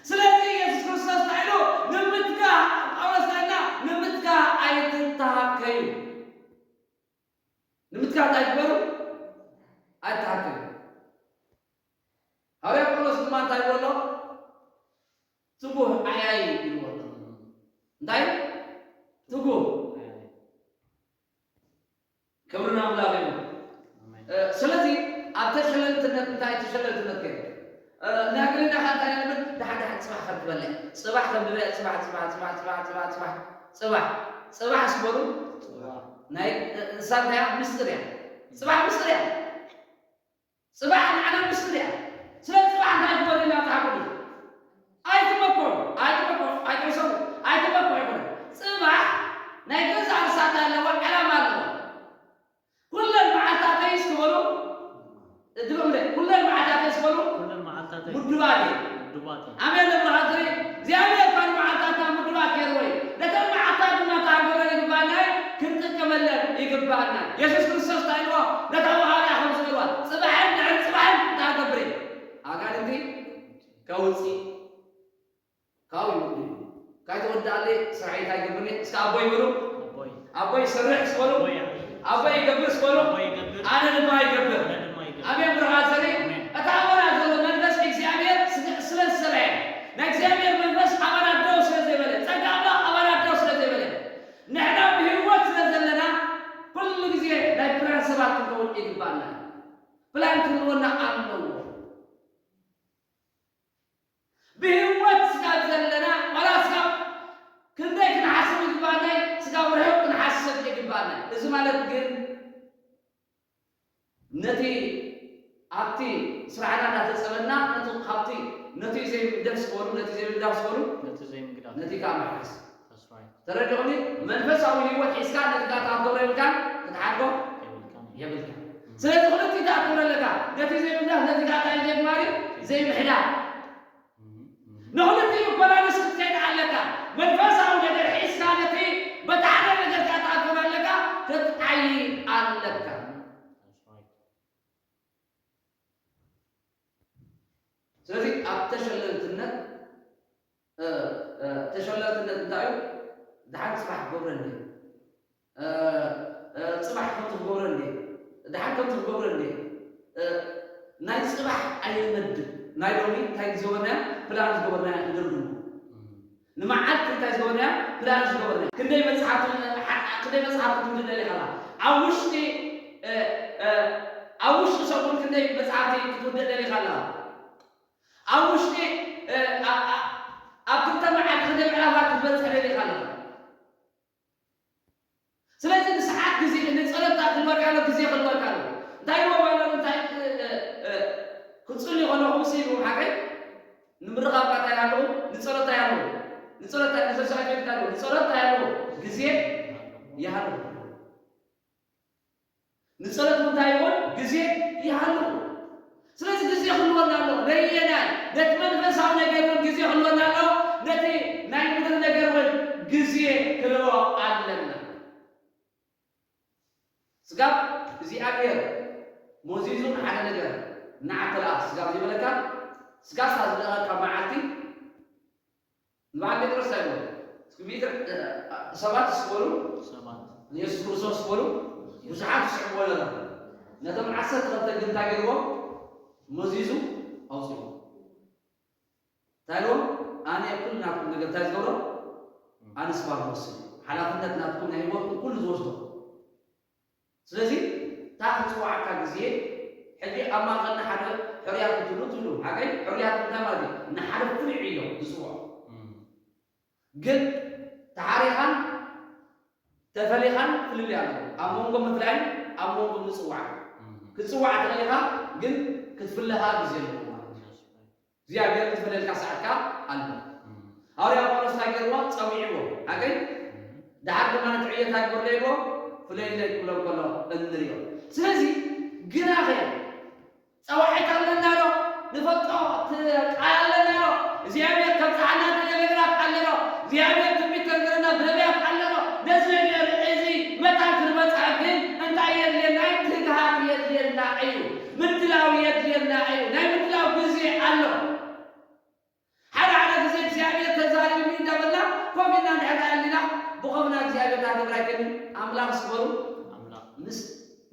ስለዚ ኢየሱስ ክርስቶስ እንታይ ኢሉ? ንምትጋህ፣ ጳውሎስ እንታይ ኢልና? ንምትጋህ ኣይትተሃከዩ። ንምትጋህ ትጉ ክብሪ ንኣምላኽ እዩ። ስለዚ ኣብ ተሸለልትነት እንታይ ተሸለልትነት ከ ናገርና ከ እንታይ ንብል? ደሓን ደሓን ጽባሕ ከም ትበልዕ ጽባሕ ከም ትበልዕ ጽባሕ ጽባሕ ጽባሕ ጽባሕ ጽባሕ ጽባሕ ጽባሕ ጽባሕ ስበሩ። ናይ ንሳ እንታይ እያ? ምስጢር እያ። ጽባሕ ምስጢር እያ። ጽባሕ ንዓና ምስጢር እያ። ስለ ጽባሕ እንታይ ግበሩ ኢልና መጽሓፍ ቅዱስ? ኣይትመኮሩ፣ ኣይትመኮሩ፣ ኣይትዕሰቡ፣ ኣይትመኮሩ ኣይኮነን። ጽባሕ ናይ ገዛእ ርእሳ እንታይ ኣለዋ? ዕላማ ኣለዋ። ኩለን መዓልታተይ እስኪ በሉ፣ እድገምለ፣ ኩለን መዓልታተይ እስኪ በሉ፣ ኩለን መዓልታተይ ምዱባት እየ። ምዱባት እየ። ኣሜን። ለምርሃትሪ እግዚኣብሔር ካብ መዓልታትና ምዱባት ገይርዎ እዩ። ነተን መዓልታት ድማ ታገረ ይግባና እዩ፣ ክንጥቀመለን ይግባና። የሱስ ክርስቶስ እንታይ ኢልዎ? ነታ ወሃብያ ከም ዝበልዋ፣ ጽባሕን ድሕሪ ጽባሕን እንታይ ገብር እዩ? ኣጋንንቲ ከውጽእ ካብኡ ይውድእ እዩ። ካይተወድኣለይ ስራሐይ እንታይ ይገብርኒ? እስከ ኣቦይ በሉ። ኣቦይ። ኣቦይ ይሰርሕ እስበሉ። ኣቦይ ይሰርሕ። ኣቦይ ይገብር እስበሉ። ኣቦይ ይገብር። ኣነ ድማ ይገብር። ኣነ ድማ ይገብር። ኣሜን ብርሃን ዘርኢ። ኣሜን። እታ ኣባና ዘሎ መንፈስ እግዚኣብሔር ስለ- ስለ ዝሰርሐ ናይ እግዚኣብሔር መንፈስ ኣባና ደው ስለ ዘይበለ ጸጋ ኣምላኽ ኣባና ደው ስለ ዘይበለ ንሕና ብህይወት ስለ ዘለና ኩሉ ግዜ ናይ ፕላን ሰባት ክንከውን ይግባና። ፕላን ክህልወና ኣለዎ። ብህይወት ስጋብ ዘለና ዋላ ስጋብ ክንደይ ክንሓስብ ይግባና እዩ? ስጋብ ርሑቕ ክንሓስብ ይግባና እዩ። እዚ ማለት ግን ነቲ ኣብቲ ስራሕና እንዳተጸበና ነቲ ካብቲ ነቲ ዘይምግዳፍ ስበሉ ነቲ ዘይምግዳፍ ስበሉ ነቲ ዘይምግዳፍ ነቲ ከዓ ምሓዝ That's right። ተረዲኹኒ? መንፈሳዊ ህይወት ሒዝካ ነቲ ከዓ ትኣትሮ የብልካን ክትሓድጎ የብልካን። የብልካን። ስለዚ ክልቲኡ ትኣትሮ ኣለካ። ነቲ ዘይምግዳፍ ነቲ ከዓ እንታይ ዘይግባር እዩ? ዘይምሕዳር። ንክልቲኡ ባላንስ ክትከይድ ኣለካ። መንፈሳዊ ነገር ሒዝካ ነቲ በቲ ሓደ ነገር ክትኣትር ኣለካ፣ ክትዓይ ኣለካ። ስለዚ ኣብ ተሸለልትነት እ፣ እ፣ ተሸለልትነት እንታይ እዩ? ደሓን ጽባሕ ክገብረ እንዴ? እ፣ እ፣ ጽባሕ ከምዚ ክገብረ እንዴ? ደሓን ከምዚ ክገብረ እንዴ? እ፣ ናይ ጽባሕ ኣይንመድብ። ናይ ሎሚ እንታይ ዝገበርናዮ? ፕላን ዝገበርናዮ ንደርግሞ። ንመዓልቲ እንታይ ዝገበርናዮ? ፕላን ዝገበርናዮ። ክንደይ መጽሓፍቲ፣ እ፣ ሓ-፣ ክንደይ መጽሓፍቲ ክትውድእ ደሊኻ ኣለኻ? ኣብ ውሽጢ፣ እ፣ እ፣ ኣብ ውሽጢ ሰሙን ክንደይ መጽሓፍቲ ክትውድእ ደሊኻ ኣለኻ? ኣብ ውሽጢ፣ እ፣ ኣ-፣ ኣ-፣ ኣብ ክልተ መዓልቲ ክንደይ ምዕራፋት ክትበጽሕ ደሊኻ ኣለኻ? ስለዚ ንሰዓት ግዜ፣ ንጸሎት ክህልወካ ኣሎ፣ ግዜ ክህልወካ ኣሎ። እንታይ ይብሎም ኣለዉ? እንታይ፣ እ፣ እ፣ እ፣ ክጽልዩ ከለኹ ምስ ኢሉ ሓቀይ ንምርኻብ እንታይ ኣለዉ? ንጸሎት እንታይ ኣለዉ? ንጸሎት እንታይ፣ ንሰብሳቢ እንታይ ኣለዉ? ንጸሎት እንታይ ኣለዉ? ግዜ ይሃሉ። ንጸሎት እንታይ ይኹን ግዜ ይሃሉ። ስለዚ ግዜ ክህልወና ኣለዎ። ነየናይ? ነቲ መንፈሳዊ ነገር እውን ግዜ ክህልወና ኣለዎ። ነቲ ናይ ምድሪ ነገር እውን ግዜ ክንህቦ ኣለና። ስጋብ እግዚኣብሔር መዚዙ ንሓደ ነገር ንዓተለኣ ስጋብ ዘይበለካ ስጋብ ዝለኣካ መዓልቲ ንበዓል ጴጥሮስ እንታይ ይብሎ? እስኪ ሚእቲ፣ እ፣ ሰባት እስበሉ፣ ሰባት። ንየሱስ ክርስቶስ እስበሉ፣ ብዙሓት ይስዕብዎ ነይሮም። ነቶም ዓሰርተ ክልተ ግን እንታይ ገይርዎም? መዚዙ ኣውፅእዎ። እንታይ ኢልዎም? ኣነ ኩሉ ናትኩም ነገር እንታይ ዝገብሮ? ኣነ ስባር ዝወስድ። ሓላፍነት ናትኩም ናይ ህይወትኩም ኩሉ ዝወስዶ። ስለዚ እታ ክትፅዋዓካ ግዜ ሕጂ ኣብ ማእኸልና ሓደ ሕሩያት ክትህሉ ትህሉ። ሓቀይ ሕሩያት እንታይ ማለት እዩ? ንሓደ ፍሉይ ዕዮ ዝፅውዖ። እም። ግን ተሓሪኻን ተፈሊኻን ፍልልይ ኣለዎ። ኣብ መንጎ ምፍላይን ኣብ መንጎ ምፅዋዕን። እም። ክትፅዋዕ ትኽእል ኢኻ፣ ግን ክትፍለ ኸዓ ግዜ ኣለዎ ማለት እዩ። እግዚኣብሔር ዝፈለየልካ ሰዓት ከኣ ኣሎ። እም። ሃዋርያ ጳውሎስ እንታይ ገይርዎ? ጸዊዕዎ። ሓቀይ? እም። ደሓር ድማ ነቲ ዕዮ እንታይ ግበርለይ ኢልዎ? ፍለይለይ ክብሎ ከሎ እንሪኦ። ስለዚ ግናኸ ጸዋዒት ኣለና ዶ? ንፈልጦ እቲ ቃል ኣለና ዶ? እግዚኣብሔር ከብጽሓና እተደለየ ነገራት ኣሎ ዶ? እግዚኣብሔር ትንቢት ከንገረና ብነቢያት ኣሎ ዶ? ነዚ ነገር እዚ መታን ክንበጽሖ ግን እንታይ የድልየና እዩ? ትግሃት የድልየና እዩ። ምድላው የድልየና እዩ። ናይ ምድላው ግዜ ኣሎ። ሓደ ሓደ ግዜ እግዚኣብሔር ተዛሪብኒ እንዳበልና ኮፍ ኢልና እንድሕር ዳኣ ኣሊና ብኸምና እግዚኣብሔር ዳኣ ክብር ኣይከድን። ኣምላኽ ስበሩ ኣምላኽ። ምስ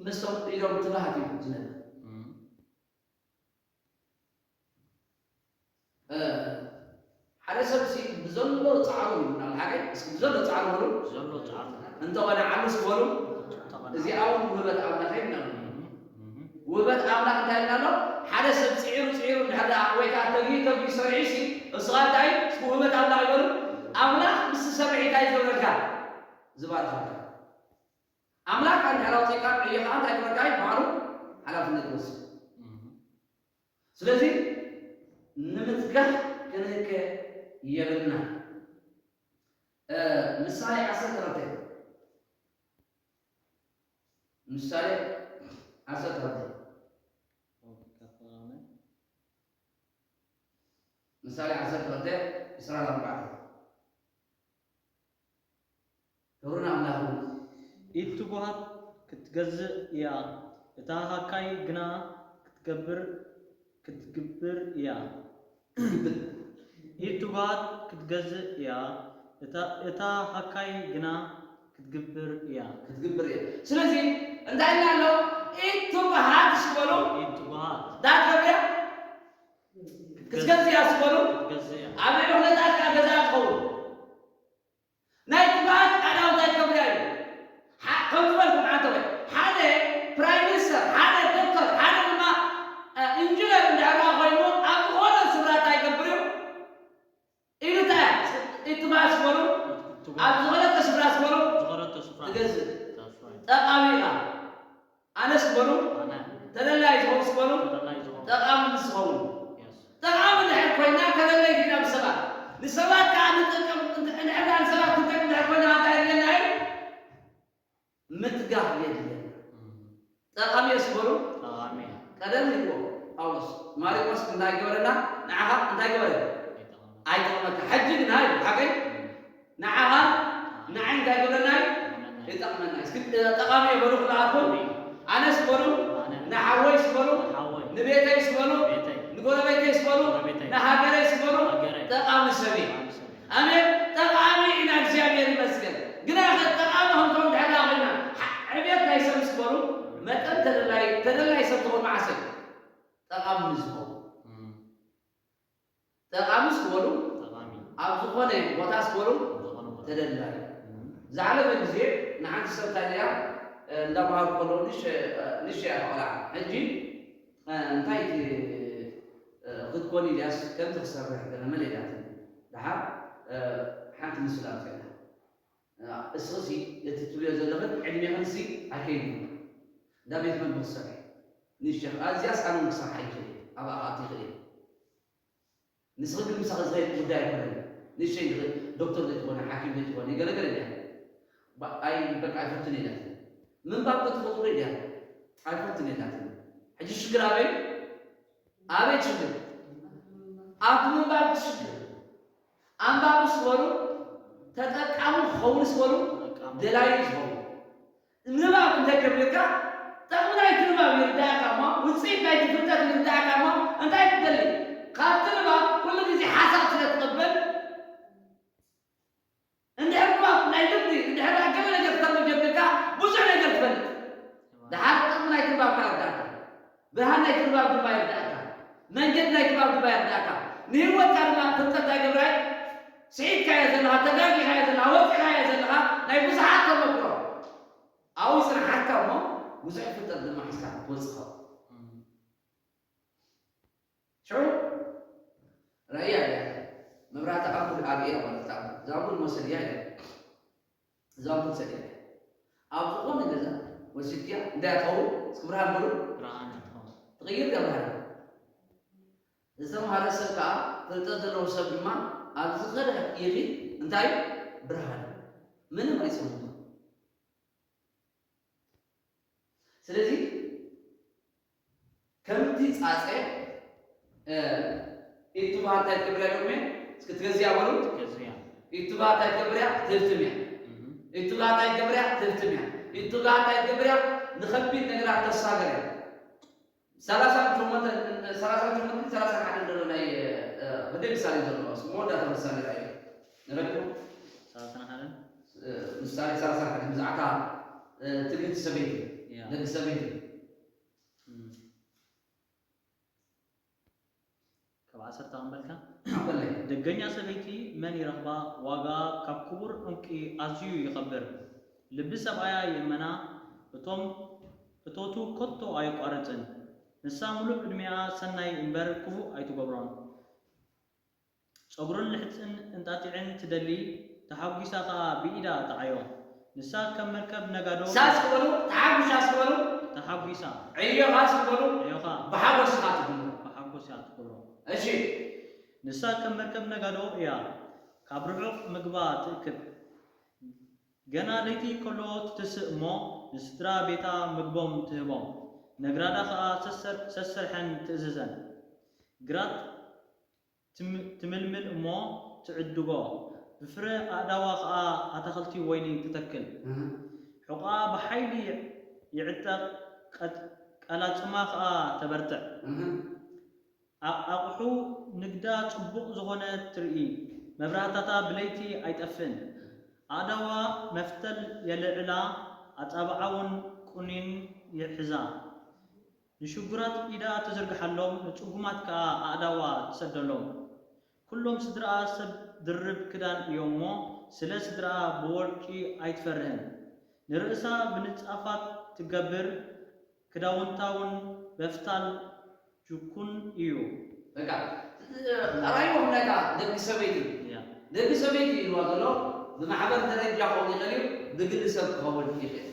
ምስቶም ኢዶም ትባሃት እዩ ዝነብር። እም። እ፣ ሓደ ሰብ ሲ ዘሎ ጻዕሩ ይብልና ሓቀይ? እስኪ ዘሎ ጻዕሩ በሉ። ዘሎ ጻዕሩ። እንተኾነ ዓሉ እስኪ በሉ። እንተኾነ እዚኣ እውን ውህበት ኣምላኽ ይብልና። እህ፣ እህ። ውህበት ኣምላኽ እንታይ ይብልና ኣሎ? ሓደ ሰብ ጽዒሩ፣ ጽዒሩ እንድሕር ደኣ ወይ ከዓ ተጊኡ፣ ተጊኡ ሰሪዑ ሲ፣ እሱ ከዓ እንታይ? እስኪ ውህበት ኣምላኽ ይበሉ። ኣምላኽ ምስ ዝሰርሕ እንታይ ዝገብረልካ? ዝባርኸልካ። ኣምላኽ እንድሕር ኣውፂእካ፣ ዕዮ ከዓ እንታይ ክበካ እዩ? ባዕሉ ሓላፍነት ይወስድ። እህ። ስለዚ ንምትጋህ ክንህከ የብልና። እ፣ ምሳሌ ዓሰርተ ክልተ። ምሳሌ ዓሰርተ ክልተ። ምሳሌ ዓሰርተ ክልተ፣ ዕስራን ኣርባዕተን። ክብሪ ንኣምላኽ ይኹን። ኢድ ትጉሃት ክትገዝእ እያ፣ እታ ሃካይ ግና ክትገብር፣ ክትግብር እያ። ክትግብር። ኢድ ትጉሃት ክትገዝእ እያ፣ እታ፣ እታ ሃካይ ግና ክትግብር እያ። ክትግብር እያ። ስለዚ እንታይ ኢልና ኣሎ? ኢድ ትጉሃት ዝበሉ ኢድ ትጉሃት ዳት ገብርያ ክትገዝእ ክትገዝእ እያ ዝበሉ ክትገዝእ እያ። ኣብ ልዕሊ ኩነታትካ ገዛ ትኸውን። ናይ ትጉሃት ኣዳው እንታይ ትገብር እያ እዩ? ሓ-፣ ከም ዝበልኩም ዓንተ ወይ ሓደ ፕራይም ሚኒስተር፣ ሓደ ዶክተር፣ ሓደ ድማ፣ እ፣ ኢንጂነር እንድሕር ኮይኑ ኣብ ዝኾነ ስፍራ እንታይ ይገብር እዩ? ኢሉ እንታይ እያ? ኢድ ትጉሃት ዝበሉ ኢድ ትጉሃት ኣብ ዝኾነ ስፍራ ዝበሉ ዝኾነ ስፍራ ትገዝእ። That's right። ጠቓሚ ኢኻ። ኣነስ በሉ ኣነ ተደላይ ዝኾንስ በሉ ተደላይ ዝኾንኩ። ጠቓሚ ምስ ዝኸውን። Yes። ጠቓሚ እንድሕር ኮይና ተደለይቲ ኢና ብሰባት። ንሰባት ከዓ ንጠቅም፣ እንተ-፣ እንድሕር ደኣ ንሰባት ክንጠቅም እንድሕር ኮይና እንታይ የድልየና እዩ? ምትጋህ የድልየና። እም። ጠቓሚ እየስ በሉ። ጠቓሚ እየ። ቀደም ኢልዎ ጳውሎስ፣ ማርቆስ እንታይ ገበረና? ንዓኻ እንታይ ገበረ? ኣይጠቕመካ። ኣይጠቕመካ። ሕጂ ግና ኢሉ፣ ሓቀይ? እም። ንዓኻ ንዓይ እንታይ ይገብረና እዩ? ይጠቕመና እዩ። እስኪ ጠቓሚ እየ በሉ ኩላትኩም። ኣነስ በሉ፣ ኣነ። ንሓወይስ በሉ፣ ንሓወይ። ንቤተይስ በሉ፣ ቤተይ። ንጎረቤተይስ በሉ፣ ጎረቤተይ። ንሃገረይስ በሉ፣ ሃገረይ። ጠቓሚ ሰብ እየ። ጠቓሚ ሰብ እየ። ኣሜን። ጠቓሚ ኢና፣ እግዚኣብሔር ይመስገን። ግና ኸ ጠቓሚ ክንከውን ድሕር ኮይና፣ ዕብየት ናይ ሰብስ በሉ፣ መጠን ተደላይ፣ ተደላይ ሰብ ትኾን መዓስ እዩ? ጠቓሚ ምስ ዝኾን። እም። ጠቓሚ ስበሉ ጠቓሚ። ኣብ ዝኾነ ቦታ ስበሉ ዝኾነ ቦታ። ተደላዩ። እም። ዝሓለፈ ግዜ ንሓንቲ ሰብ እንታይ ኢለያ፣ እ፣ እንዳምሃሩ ከለዉ ንሽ-፣ እ፣ ንሽ እያ ቆልዓ። ሕጂ፣ እ፣ እንታይ ት-፣ እ፣ ክትኮኒ ኢልያስ ከምዚ ክሰርሕ ገለ መለ ኢላትኒ። ደሓር፣ እ፣ ሓንቲ ምስላ ኣምፅእላ። እ፣ እስኽሲ እቲ ትብልዮ ዘለኽን ዕድሜኽንሲ ኣይከይድን። እንዳ ቤት መግቢ ክትሰርሒ። ንሽ፣ ኣዝያስ ኣነ እውን ክሰርሓ ይኽእል እየ። ኣብኣ ክኣቱ ይኽእል እየ። ንስኺ ግን ምሳኺ ዝኸይድ ጉዳይ ኣይኮነን። ንእሽተይ ንኽእል ዶክተር ዘይትኾነ፣ ሓኪም ዘይትኾነ፣ ገለ ገለ ድያ? ባ-፣ ኣይ፣ በቃ ኣይፈቱን እየ ኢላትኒ። ምንባብ ክትፈትዎ ድያ? ኣይፈቱን እየ ኢላትኒ። ሕጂ ሽግር ኣበይ? ኣበይ ሽግር? ኣብቲ ምንባብ ሽግር። ኣንባቢ ስበሉ፣ ተጠቃሚ ክኸውን ስበሉ፣ ተጠቃሚ። ደላዩ ዝኸውን። ንባብ እንተጀሚርካ፣ ጠቕሚ ናይቲ ንባብ ይርዳእካ እሞ፣ ውጽኢት ናይቲ ፍልጠት ይርዳእካ እሞ፣ እንታይ ትደሊ? ካብቲ ንባብ ኩሉ ግዜ ሓሳብ ስለ ትቕበል፣ እንድሕር ንባብ ናይ ልቢ፣ እንድሕር ገለ ነገር ክተርጉም ጀሚርካ፣ ብዙሕ ነገር ትፈልጥ። ደሓር ጥቕሚ ናይቲ ንባብ ከኣ ይርዳእካ። ብርሃን ናይቲ ንባብ ድማ ይርዳእካ። መንገዲ ናይቲ ንባብ ድማ ይርዳእካ። ንህይወትካ ድማ ፍልጠት እንታይ ገብራ እዩ? ስሒትካዮ ዘለኻ፣ ተጋጊኻዮ ዘለኻ፣ ወጺኻዮ ዘለኻ ናይ ብዙሓት ተመክሮ። ኣብኡ ጽንሓትካ እሞ ብዙሕ ፍልጠት ድማ ሒዝካ ክትወጽእ ትኸውን። እም። ሽዑ ራእያ እያ። መብራህቲ ኣምፑል ኣርእያ ማለት እያ። እዛ ኣምፑል መውሰድያ እያ። እዛ ኣምፑል ሰድያ እያ። ኣብ ዝኾነ ገዛ ወሲድክያ እንታይ እያ ትኸውን? እስኪ ብርሃን በሉ። ብርሃን እያ ትኸውን። ትቕይር እያ ብርሃን። ዝተምሃረ ሰብ ከዓ፣ ፍልጠት ዘለዎ ሰብ ድማ ኣብ ዝኸደ ኢኺ እንታይ? ብርሃን። ምንም ኣይጽልምቶ። ስለዚ ከምቲ ጻጸ፣ እ፣ ኢድ ትጉሃት እንታይ ትገብር እያ? ዶግሜ፣ እስኪ ትገዝእ እያ በሉ። ትገዝእ እያ። ኢድ ትጉሃት እንታይ ትገብር እያ? ትህብትም እያ። እህ። ኢድ ትጉሃት እንታይ ትገብር እያ? ትህብትም እያ። ኢድ ትጉሃት እንታይ ትገብር እያ? ንኸቢድ ነገራት ተሳገር እያ። ሰላሳን ሸሞንተን፣ ሰላሳን ሸሞንተን፣ ሰላሳን ሓደን ዘሎ ናይ፣ እ፣ ክንደይ ምሳሌ ዘሎ? እስኪ መወዳእታ ምሳሌ ርኣዩ። ንረድኡ? ሰላሳን ሓደን? እ፣ ምሳሌ ሰላሳን ሓደን ብዛዕባ፣ እ፣ ትዕግስቲ ሰበይቲ፣ ያ። ደቂ ሰበይቲ። እም። ካብ ዓሰርተ ክንበልካ? ኣንበለይ። ደገኛ ሰበይቲ መን ይረኽባ? ዋጋ ካብ ክቡር ዕንቂ ኣዝዩ ይኸብር። ልቢ ሰብኣያ ይእመና፣ እቶም እቶቱ ከቶ ኣየቋርጽን። ንሳ ምሉእ ዕድሜኣ ሰናይ እምበር ክፉእ ኣይትገብሮን። ጸጉርን ልሕጽን እንጣጢዕን ትደሊ፣ ተሓጒሳ ኸኣ ብኢዳ ትዓዮ። ንሳ ከም መርከብ ነጋዶ ሳስ ክበሉ፣ ተሓጒሳ ስበሉ፣ ተሓጒሳ ዕዮኻ ስበሉ፣ ዕዮኻ ብሓጎስ ኢኻ ትብሉ። ብሓጎስ እያ ትገብሮ። እሺ። ንሳ ከም መርከብ ነጋዶ እያ፣ ካብ ርሑቕ ምግባ ትእክብ። ገና ለይቲ ከሎ ትትስእ እሞ፣ ንስድራ ቤታ ምግቦም ትህቦም። ነግራዳ ኸኣ ሰሰር-፣ ሰሰርሐን ትእዝዘን። ግራት ትም-፣ ትምልምል እሞ ትዕድጎ፣ ብፍረ ኣእዳዋ ኸኣ ኣታኽልቲ ወይኒ ትተክል። እህ። ሕቖኣ ብሓይሊ ይዕጠቕ፣ ቀጥ-፣ ቀላጽማ ኸኣ ተበርትዕ። እህ። ኣ-፣ ኣቕሑ ንግዳ ጽቡቕ ዝኾነ ትርኢ፣ መብራህታታ ብለይቲ ኣይጠፍእን። ኣእዳዋ መፍተል የልዕላ፣ ኣጻብዓ እውን ቁኒን ይሕዛ። ንሽጉራት ኢዳ ትዝርግሓሎም፣ ንጽጉማት ከኣ ኣእዳዋ ትሰደሎም። ኩሎም ስድራኣ ሰብ ድርብ ክዳን እዮም እሞ፣ ስለ ስድራኣ ብወርቂ ኣይትፈርህን። ንርእሳ ብንጻፋት ትገብር፣ ክዳውንታ እውን በፍታል ጅኩን እዩ። በቃ፣ ራእይዎ ናይታ ደቂ ሰበይቲ። ያ። ደቂ ሰበይቲ ኢልዋ ዘሎ ብማሕበር ደረጃ ክኸውን ይኽእል እዩ፣ ብግሊ ሰብ ክኸውን ይኽእል።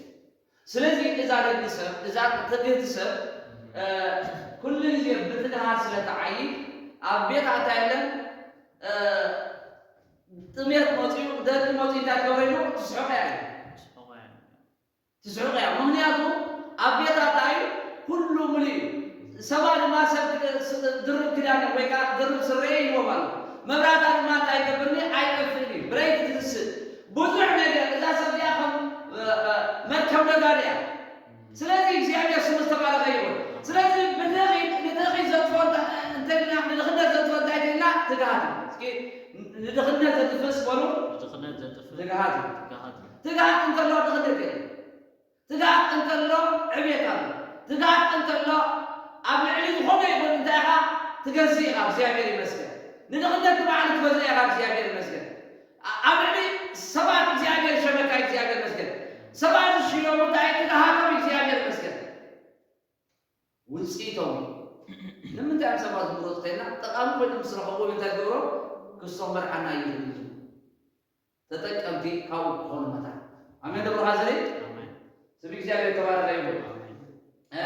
ስለዚ እዛ ደቂ ሰብ፣ እዛ ትግህቲ ሰብ፣ እ፣ ኩሉ ግዜ ብትግሃት ስለ ትዓዪ፣ ኣብ ቤታ እንታይ የለን፣ እ፣ ጥሜት መፂኡ፣ ደርቂ መፂኡ እንታይ ትገብሮ ኢሉ ትስሕቆ እያ። ትስሕቆ እያ። ትስሕቆ እያ። ምኽንያቱ ኣብ ቤታ እንታይ እዩ? ኩሉ ሙሉ እዩ። ሰባ ድማ ሰብ ክደ-፣ ስ-፣ ድርብ ክዳን ወይ ከዓ ድርብ ስረ ይህቦም ኣሎ። መብራታ ድማ እንታይ ይገብርኒ? ኣይጠፍእን እዩ። ብለይቲ ትትስእ። ብዙሕ ነገር፣ እዛ ሰብ እዚኣ ከም፣ እ፣ እ፣ መርከብ ነጋዶ እያ። ስለዚ እግዚኣብሔር ስሙ ዝተባረኸ ይሁን። ስለዚ ብድኺ-፣ ንድኺ ዘጥፍኦ እንተ-፣ እንተልና፣ ንድኽነት ዘጥፍኦ እንታይ ተልና? ትግሃት እዩ። እስኪ ንድኽነት ዘጥፍእ ስበሉ። ንድኽነት ዘጥፍእ ትግሃት እዩ። ትግሃት እዩ። ትግሃት እንተሎ ድኽነት የለን። ትግሃት እንተሎ ዕቤት ኣሎ። ትግሃት እንተሎ ኣብ ልዕሊ ዝኾነ ይኹን እንታይ ኢኻ? ትገዝእ ኢኻ። እግዚኣብሔር ይመስገን። ንድኽነት ንባዕሉ ትገዝእ ኢኻ። እግዚኣብሔር ይመስገን። ኣ-፣ ኣብ ልዕሊ ሰባት እግዚኣብሔር ይሸመካ። እግዚኣብሔር ይመስገን። ሰባት ዝሽየሙ እንታይ? ትግሃቶም። እግዚኣብሔር ይመስገን። ውፅኢቶም ንምንታይ እዮም ሰባት ዝምረፁ ተይልና? ጠቓሚ ኮይኖም ምስ ረኸብዎም እንታይ ዝገብሮም? ክሶም መርዓና እዩ ዝብሉ። ተጠቀምቲ ካብኡ ክኾኑ መታን። ኣሜን ዶ ብርሃን ዘርኢ? ኣሜን። ስም እግዚኣብሔር ተባረኸ ይሁን። ኣሜን። እ፣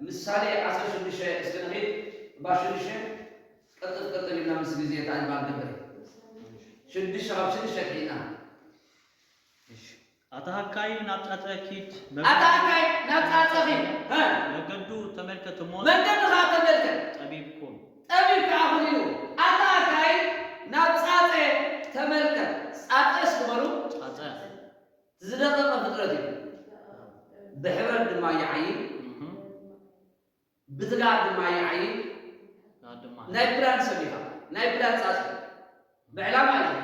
ምሳሌ ዓሰርተ ሽዱሽተ እስኪ ንኺድ፣ እባ ሽዱሽተ ቀልጥፍ ቀልጥፍ ኢልና ምስ ግዜ እታ ዕልባ ንገብር። ሽዱሽተ ካብ ሽዱሽተ ክኢልና። እሺ። ኣታ ሃካይ ናብ ጻጸ ኪድ፣ ኣታ ሃካይ ናብ ጻጸ ኪድ፣ እ። መገዱ ተመልከት እሞ መንገድኻ ተመልከት። ጠቢብ ኩን። ጠቢብ ከኣ ኩን ኢሉ። ኣታ ሃካይ ናብ ጻጸ ተመልከት። ጻጸ እስኪ በሉ። ጻጸ። ዝደቐቐ ፍጥረት እዩ። ብሕብረት ድማ ይዓዪ፣ እህ። ብትግሃት ድማ ይዓዪ። ትግሃት ድማ። ናይ ፕላን ሰብ ኢኻ። ናይ ፕላን ጻጸ። ብዕላማ እዩ።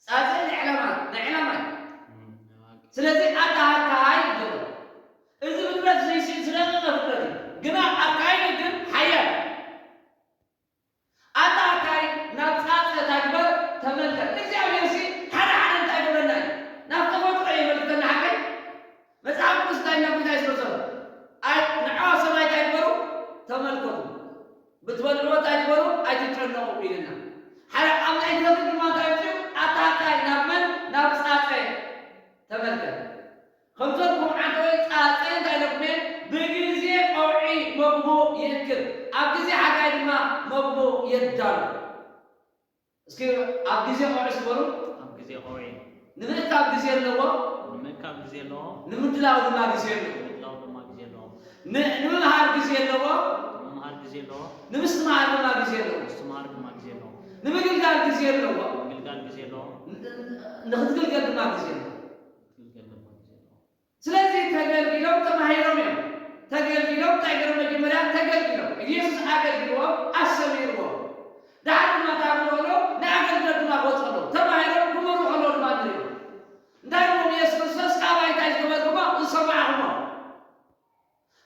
ጻጸ ናይ ዕላማ፣ ናይ ዕላማ እዩ። እም፣ ናይ ዋጋ። ስለዚ ኣታ ሃካይ ይብሎ። እዚ ፍጥረት እዚ ዝደቐቐ ፍጥረት እዩ። ግና ኣካይዱ ግን ሓያል እዩ። ኣታ ሃካይ ናብ ጻጸ እንታይ ግበር? ተመልከት። እግዚኣብሔር ሲ ሓደ ሓደ እንታይ ይገብረና እዩ? ናብ ተፈጥሮ የመልክተና። ሓቀይ መጽሓፍ ቅዱስ እንታይ ኢልና? ጎይታ የሱስ ክርስቶስ፣ ኣይ፣ ንዕዋ ሰማይ እንታይ ግበሩ? ተመልከቱ። ብትበልዕዎ እንታይ ግበሩ? ኣይትጨነቑ ኢልና። ሓደ ኣብ ናይ ተኽሊ ድማ እንታይ ኣምፅኡ? ኣታ ሃካይ ናብ መን? ናብ ጻጸ ተመልከት። ከምቶም ኩምዓት ወይ ጻጸ እንታይ ኢለኩም እየ? ብግዜ ቀውዒ መግቡ ይእክብ፣ ኣብ ግዜ ሓጋይ ድማ መግቡ የዳሉ። እስኪ ኣብ ግዜ ቀውዒ እስኪ በሉ። ኣብ ግዜ ቀውዒ። ንምእካብ ግዜ ኣለዎ። ንምእካብ ግዜ ኣለዎ። ንምድላው ድማ ግዜ ኣለዎ። ንምድላው ድማ ግዜ ኣለዎ። ን-፣ ንምምሃር ግዜ ኣለዎ። ንምምሃር ግዜ ኣለዎ። ንምስትምሃር ድማ ግዜ ኣለዎ። ንምስትምሃር ድማ ግዜ ኣለዎ። ንምግልጋል ግዜ ኣለዎ። ንምግልጋል ግዜ ኣለዎ። ን-፣ ን-፣ ንኽትግልገል ድማ ግዜ ኣለዎ። ንኽትግልገል ድማ ግዜ ኣለዎ። ስለዚ ተገልጊሎም ተማሂሮም እዮም። ተገልጊሎም እንታይ ገይሮም? መጀመርያ ተገልጊሎም። ኢየሱስ ኣገልጊልዎም፣ ኣስተምሂርዎም። ደሓር ድማ እንታይ ክብሉ ከለዉ? ንኣገልግሎት ድማ ክወፁ ከለዉ። ተማሂሮም ክመርሑ ከለዉ ድማ ንሪኦም። እንታይ ኢልዎም ኢየሱስ ክርስቶስ? ካባይ እንታይ ዝገበርኩሞ? ዝሰማዕኩሞ።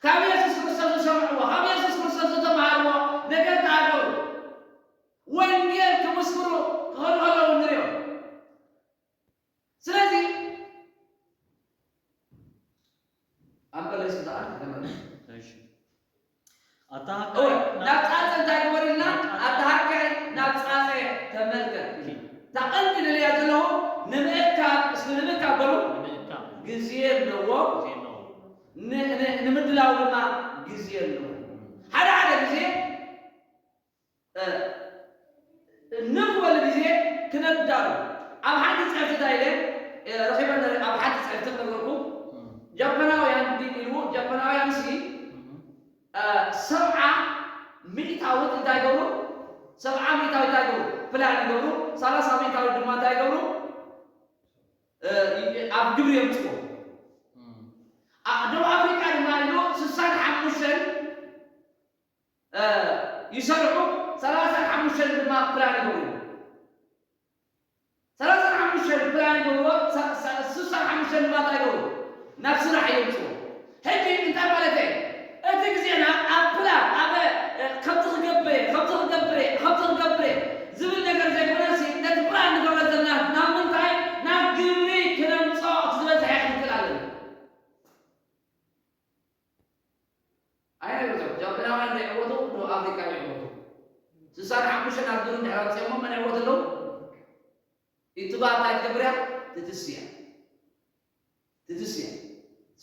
ካብ ኢየሱስ ክርስቶስ ዝሰምዕዎ፣ ካብ ኢየሱስ ክርስቶስ ዝተማሃርዎ ነገር ተኣገሩ። ወንጌል ኣምበለስ ብዛዕባ ተመልከት። እሺ ኣታ እወ ሃካይ ናብ ጻጸ እንታይ ግበር ኢልና? ኣታ ሃካይ ናብ ጻጸ ተመልከት። እታ ቀንዲ ደልያ ዘለኹ ንምእካብ እስኪ ንምእካብ በሉ ንምእካብ ግዜ ኣለዎ። ግዜ ኣለዎ። ን- ን- ንምድላው ድማ ግዜ ኣለዎ። ሓደ ሓደ ግዜ እ፣ ንክበሉ ግዜ ክነዳሉ ኣብ ሓንቲ ፅሕፍቲ እንታይ ኢለ እ፣ ረኺበ ነረ- ኣብ ሓንቲ ፅሕፍቲ ክነግረኩም እም፣ ጃፓናውያን እንዲ ኢልዎ ጃፓናውያን ሲ እም፣ እ፣ ሰብዓ ሚእታዊት እንታይ ይገብሩ? ሰብዓ ሚእታዊት እንታይ ይገብሩ? ፕላን ይገብሩ። ሰላሳ ሚእታዊት ድማ እንታይ ይገብሩ? እ፣ ይ- ኣብ ግብሪ የምፅዎ። እም፣ ኣ- ደቡብ ኣፍሪቃ ድማ ኢሉ ስሳን ሓሙሽተን እ፣ ይሰርሑ። ሰላሳን ሓሙሽተን ድማ ፕላን ይገብሩ። ሰላሳን ሓሙሽተን ፕላን ይገብርዎ። ሰ- ሰ- ስሳን ሓሙሽተን ድማ እንታይ ይገብሩ? ናብ ስራሕ የምፅዎ። ሕጂ እንታይ ማለት እየ? እቲ ግዜና ኣብ ፕላን ኣብ እ፣ ከምዚ ክገብር እየ፣ ከምዚ ክገብር እየ፣ ከምዚ ክገብር እየ ዝብል ነገር ዘይኮነሲ ነቲ ፕላን ንገብረ ዘለና ናብ ምንታይ? ናብ ግብሪ ክነምፅኦ እቲ ዝበዝሐ ክንክእል ኣለና። ኣይነግርቶም ጃፓናውያን ዶ ይዕወቱ ዶ ኣፍሪቃ ዶ ይዕወቱ? ስሳን ሓሙሽተን ኣብ ግብሪ እንድሕር ኣውፅኦሞ መን ይዕወት ኣለዉ? ኢቱባ እንታይ ትገብር እያ? ትትስያ ትትስያ።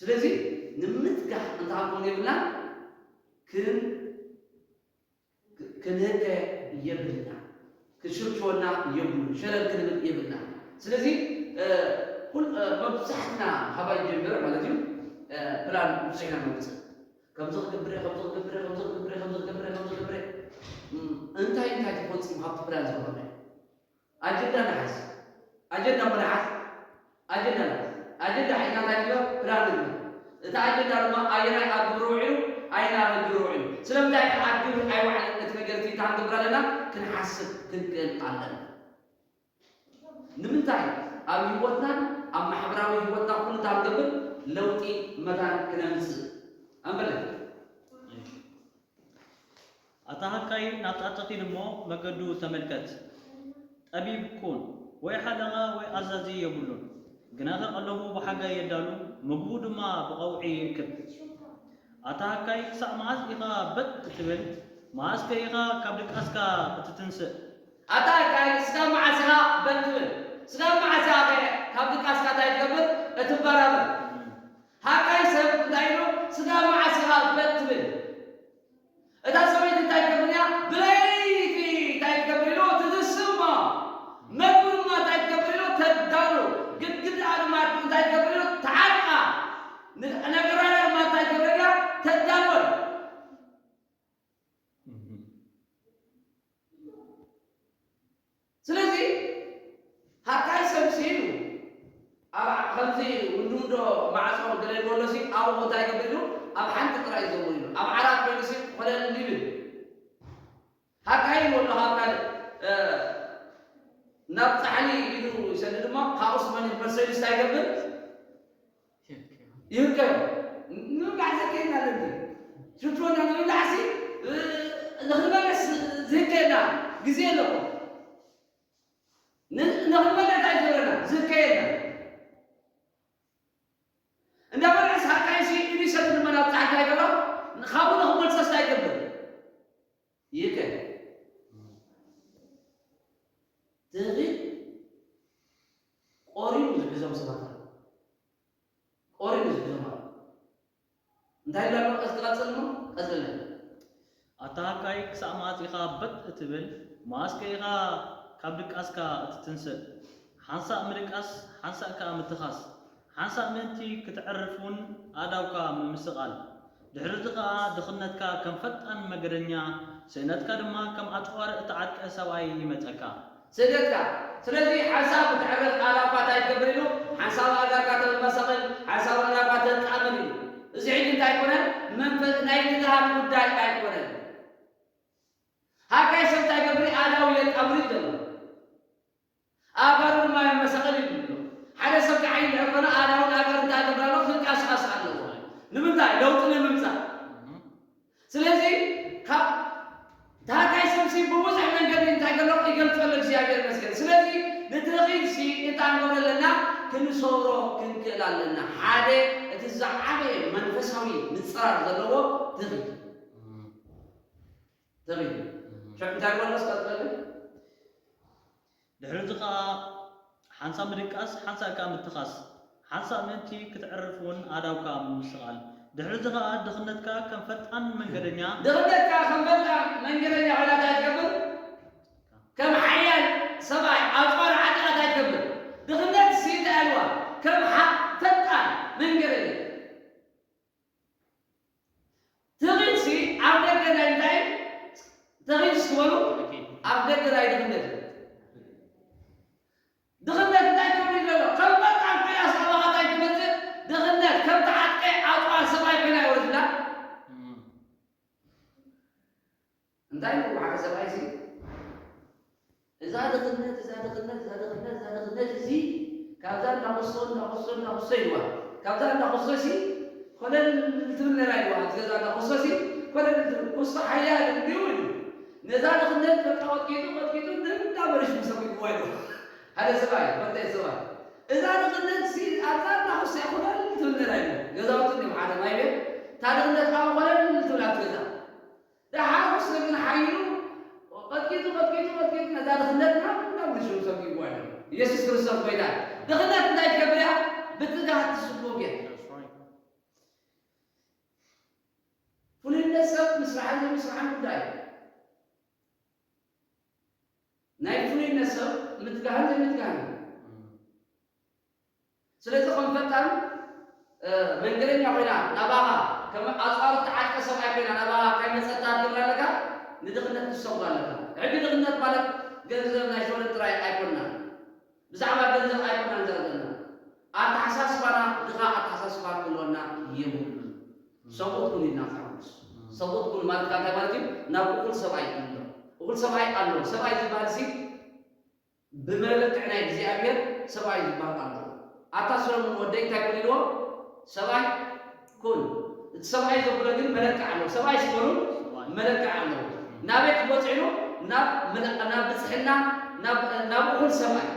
ስለዚ ንምትጋህ እንተሃልኮን የብልና ክን ክንህከ የብልና። ክሽርችወና የብሉ ሸለል ክንብል የብልና። ስለዚ እ፣ ኩል እ፣ መብዛሕትና ሃባይ ጀምረ ማለት እዩ እ፣ ፕላን ብዙሕ ኢና ነውፅእ። ከምዚ ክገብረ ከምዚ ክገብረ ከምዚ ክገብረ ከምዚ ክገብረ ከምዚ ክገብረ እም፣ እንታይ እንታይ ተፈፂሙ ካብቲ ፕላን ዝኾነ ኣጀንዳ ንሓዝ ኣጀንዳ እሞ ንሓዝ ኣጀንዳ ንሓዝ ኣጀንዳ ሒዝና እንታይ ንግበር ፕላን ንግበር። እቲ ኣጀንዳ ድማ ኣየናይ ኣብ ግብሪ ውዒሉ ኣየናይ ኣብ ግብሪ ውዒሉ ስለምንታይ ከ ኣብ ግብሪ ኣይወዓለን እቲ ነገር እቲ እንታይ ክንገብር ኣለና ክንሓስብ ክንክእል ኣለና። ንምንታይ ኣብ ህይወትናን ኣብ ማሕበራዊ ህይወትና ኩሉ እንታይ ክንገብር ለውጢ መታን ክነምፅእ ኣንበለ ኣታ ሃካይ ናብታ ተኺል እሞ መገዱ ተመልከት። ጠቢብ ኩን፣ ወይ ሓለቓ ወይ ኣዛዚ የብሉን። ግናኸ ቀለቡ ብሓጋይ የዳሉ፣ ምግቡ ድማ ብቐውዒ ይእክብ። ኣታ ሃካይ ክሳዕ መዓስ ኢኻ በጥ እትብል? መዓስከ ኢኻ ካብ ድቃስካ እትትንስእ? ኣታ ሃካይ ስጋብ መዓስ ኢኻ በጥ ትብል? ስጋብ መዓስ ኢኻ ከ ካብ ድቃስካ እንታይ ትገብር? እትበራበር። ሃካይ ሰብ እንታይ ኢሉ ስጋብ መዓስ ኢኻ በጥ ትብል? እታ ሰበይቲ እንታይ ትገብር እያ? ብለይቲ እንታይ ትገብር ኢሉ ትትስሞ መግቢ ድማ እንታይ ትገብር ኢሉ ተዳሉ ግድግዳ ድማ እንታይ ትገብር ኢሉ ተዓጥቃ ነገራና ድማ እንታይ ትገብር እያ? ተዳልወን ስለዚ ሃካይ ሰብ ሲኢሉ ኣብ ከምዚ ውንድውንዶ ማዕፆ ገለ ዝበሎ ሲ ኣብኡ እንታይ ይገብር ኢሉ ኣብ ሓንቲ ጥራይ ይዘውር ኢሉ ኣብ ዓራት ኮይኑ ሲ ኮለል ይብል ሃካይ ይበሎ ካብ ካልእ ናብ ፃሕሊ ኢሉ ይሰድድ እሞ ካብኡስ መን መርሰዲስ እንታይ ይገብር ይህከ ንምብላዕ ዘከየና ኣለኒ ሽፍሮና ንምብላዕሲ ንክንመለስ ዝህከየና ግዜ ኣለዎ ንክንበልዕ እንታይ ዝገብረና ዝህከየና እንዳበልዐ ሳቃይሲ ኢሊሰት ንመናብፃ እንታይ ይገብሮ ካብኡ ንክመልሰስ እንታይ ይገብር ይህከ ትህኺ ቆሪኑ ዝሕዞም ሰባት ኣለዉ ቆሪኑ ዝሕዞም ኣለዉ እንታይ ይብላ ኣሎ ቀስ ትቐፅል እሞ ቀፅለለይ ኣታ ሃካይ ክሳዕ መዓስ ኢኻ በጥ እትብል? መዓስከ ኢኻ ካብ ድቃስካ እትትንስእ? ሓንሳእ ምድቃስ ሓንሳእ ከኣ ምትኻስ፣ ሓንሳእ ምእንቲ ክተዕርፍ እውን ኣእዳውካ ምምስቓል፣ ድሕሪ እዚ ከኣ ድኽነትካ ከም ፈጣን መገደኛ፣ ስእነትካ ድማ ከም ኣጽዋር እተዓጥቀ ሰብኣይ ይመጸካ። ስእነትካ። ስለዚ ሓንሳብ ክትዕርፍ ኣእዳውካ እንታይ ትገብር ኢሉ? ሓንሳብ ኣእጋርካ ተመሳቕል፣ ሓንሳብ ኣእዳውካ ተጣምር ኢሉ። እዚ ሕጂ እንታይ ኣይኮነን? መንፈስ ናይ ትግሃት ጉዳይ ኣይኮነን። ሃካይ ሰብ እንታይ ገብር? ኣእዳው የጣምር እዩ ዘሎ። ኣእጋሩ ድማ የመሳቕል እዩ ዘሎ። ሓደ ሰብ ክዓይ እንድሕር ኮነ ኣእዳውን ኣእጋሩ እንታይ ገብር ኣለዎ? ክንቀሳቐስ ኣለዎ። ንምንታይ? ለውጢ ንምምፃእ። ስለዚ ካብ ዳህታይ ሰምሲ ብብዙሕ መንገዲ እንታይ ገሎ ይገልጸሉ እግዚኣብሔር ይመስገን። ስለዚ ንትርኺት ሲ እንታይ ንገብሮ ኣለና ክንሰብሮ ክንክእል ኣለና። ሓደ እቲ እቲ ዝዓበየ መንፈሳዊ ምጽራር ዘለዎ ትኺ ትኺ ሽዑ እንታይ ይበለስ ቀጥለለ ድሕሪ እዚ ኸዓ ሓንሳብ ምድቃስ ሓንሳብ ከኣ ምትኻስ ሓንሳብ ምእንቲ ክትዕርፍ እውን ኣእዳውካ ምምስቓል ድሕሪ እዚ ኸዓ ድኽነትካ ከም ፈጣን መንገደኛ ድኽነትካ ከም ፈጣን መንገደኛ ኮይና እንታይ ትገብር ከም ሓያል ሰብኣይ ኣጽዋር ዓጢቓ እንታይ ትገብር ድኽነት ሲ እንታይ ኣልዋ ከም ሓ- ፈጣን መንገደኛ ትኺት ሲ ኣብ ደገ ናይ እንታይ እዩ? ትኺት ሲ በሉ ኣብ ደገ ናይ ድኽነት እዩ። ድኽነት እንታይ ትብል ዘሎ? ከም በጣም ኮይና ሳባኻ እንታይ ትመጽእ? ድኽነት ከም ተዓጥቀ ኣጽዋር ሰብኣይ ኮይና ይወርድላ። እንታይ ይብሉ ሓደ ሰብኣይ ሲ እዛ ድኽነት እዛ ድኽነት እዛ ድኽነት እዛ ድኽነት እዚ ካብዛ እንዳኹሶ እንዳኹሶ እንዳኹሶ ኢልዋ ካብዛ እንዳኹሶ ሲ ኮለል ትብል ነራ ኢልዋ እቲ ገዛ እንዳኹሶ ሲ ኮለል ትብል ኩሶ ሓያል እንዲሁ ኢሉ ነዛ ድኽነት በቃ ወጥቂጡ ወጥቂጡ እንዳበርሽ ምሰብ ይግዋ ኢሉ ሓደ ሰብኣይ ኮንተ ሰብኣይ እዛ ድኽነት ሲ ኣብዛ እንዳኹሶ እያ ኮለል ትብል ነራ ኢሉ ገዛውቲ እንዲሁ ሓደ ማይ ቤት እታ ድኽነት ኣብ ኮለል ትብል ኣብቲ ገዛ ደሓር ውስጥ ግን ሓይሉ ቀጥቂጡ ቀጥቂጡ ቀጥቂጡ ነዛ ድኽነት ናብ ናብ ውሽም ሰጊዋ ኢየሱስ ክርስቶስ ኮይና ድኽነት እንታይ ትገብር እያ ብትጋት ትስጎግ እያ ፍሉይነት ሰብ ምስራሕን ዘይምስራሕን ጉዳይ ናይ ፍሉይነት ሰብ ምትጋህን ዘይምትጋህን ስለዚ ከም ፈጣን መንገደኛ ኮይና ናባኻ ከም ኣፅዋር ተዓጥቀ ሰብኣይ ኮይና ናባኻ እንታይ መፀታ ትገብር ኣለካ ንድኽነት ትሰጉ ኣለካ ሕጂ ድኽነት ማለት ገንዘብ ናይ ሸወደን ጥራይ ኣይኮንና ብዛዕባ ገንዘብ ኣይኮንና ንዛረብ ዘለና ኣተሓሳስባና ድኻ ኣተሓሳስባ ክህልወና የብሉን ሰብኡት ኩን ኢልና ንሓጉስ ሰብኡት ኩን ማለት እንታይ ማለት እዩ ናብ እኹል ሰብኣይ ኣሎ እኹል ሰብኣይ ኣሎ ሰብኣይ ዝበሃል ሲ ብመለክዕ ናይ እግዚኣብሔር ሰብኣይ ዝበሃል ኣሎ ኣታ ሰሎሞን ወደይ እንታይ ኮን ኢልዎ ሰብኣይ ኩን እቲ ሰብኣይ ዘብሎ ግን መለክዕ ኣለዎ ሰብኣይ ዝበሉ መለክዕ ኣለዎ ናበይ ክበፅዕሉ ናብ ብፅሕና ናብ እኹል ሰብኣይ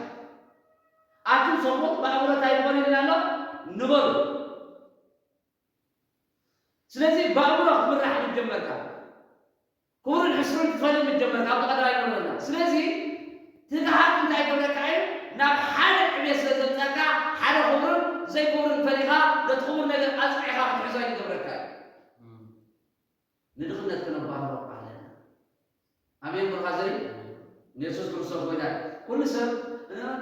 ኣቱም ሰብኡት ብኣእምሮ እንታይ ንበሩ ኢልና ኣሎ ንበሩ ስለዚ ብኣእምሮ ክትምራሕ ምጀመርካ ክቡርን ሕስሩን ክፈልጥ ምጀመርካ ኣብቲ ቀዳማይ ንብለና ስለዚ ትግሃት እንታይ ይገብረካ እዩ ናብ ሓደ ዕብየት ስለ ዘምፀካ ሓደ ክቡርን ዘይክቡርን ፈሊኻ ነቲ ክቡር ነገር ኣፅዒኻ ክትሕዞ ይገብረካ እዩ ንድኽነት ክነባህሮ ኣለና ኣሜን ብርካ ዘይ ንየሱስ ክርስቶስ ጎይታ ኩሉ ሰብ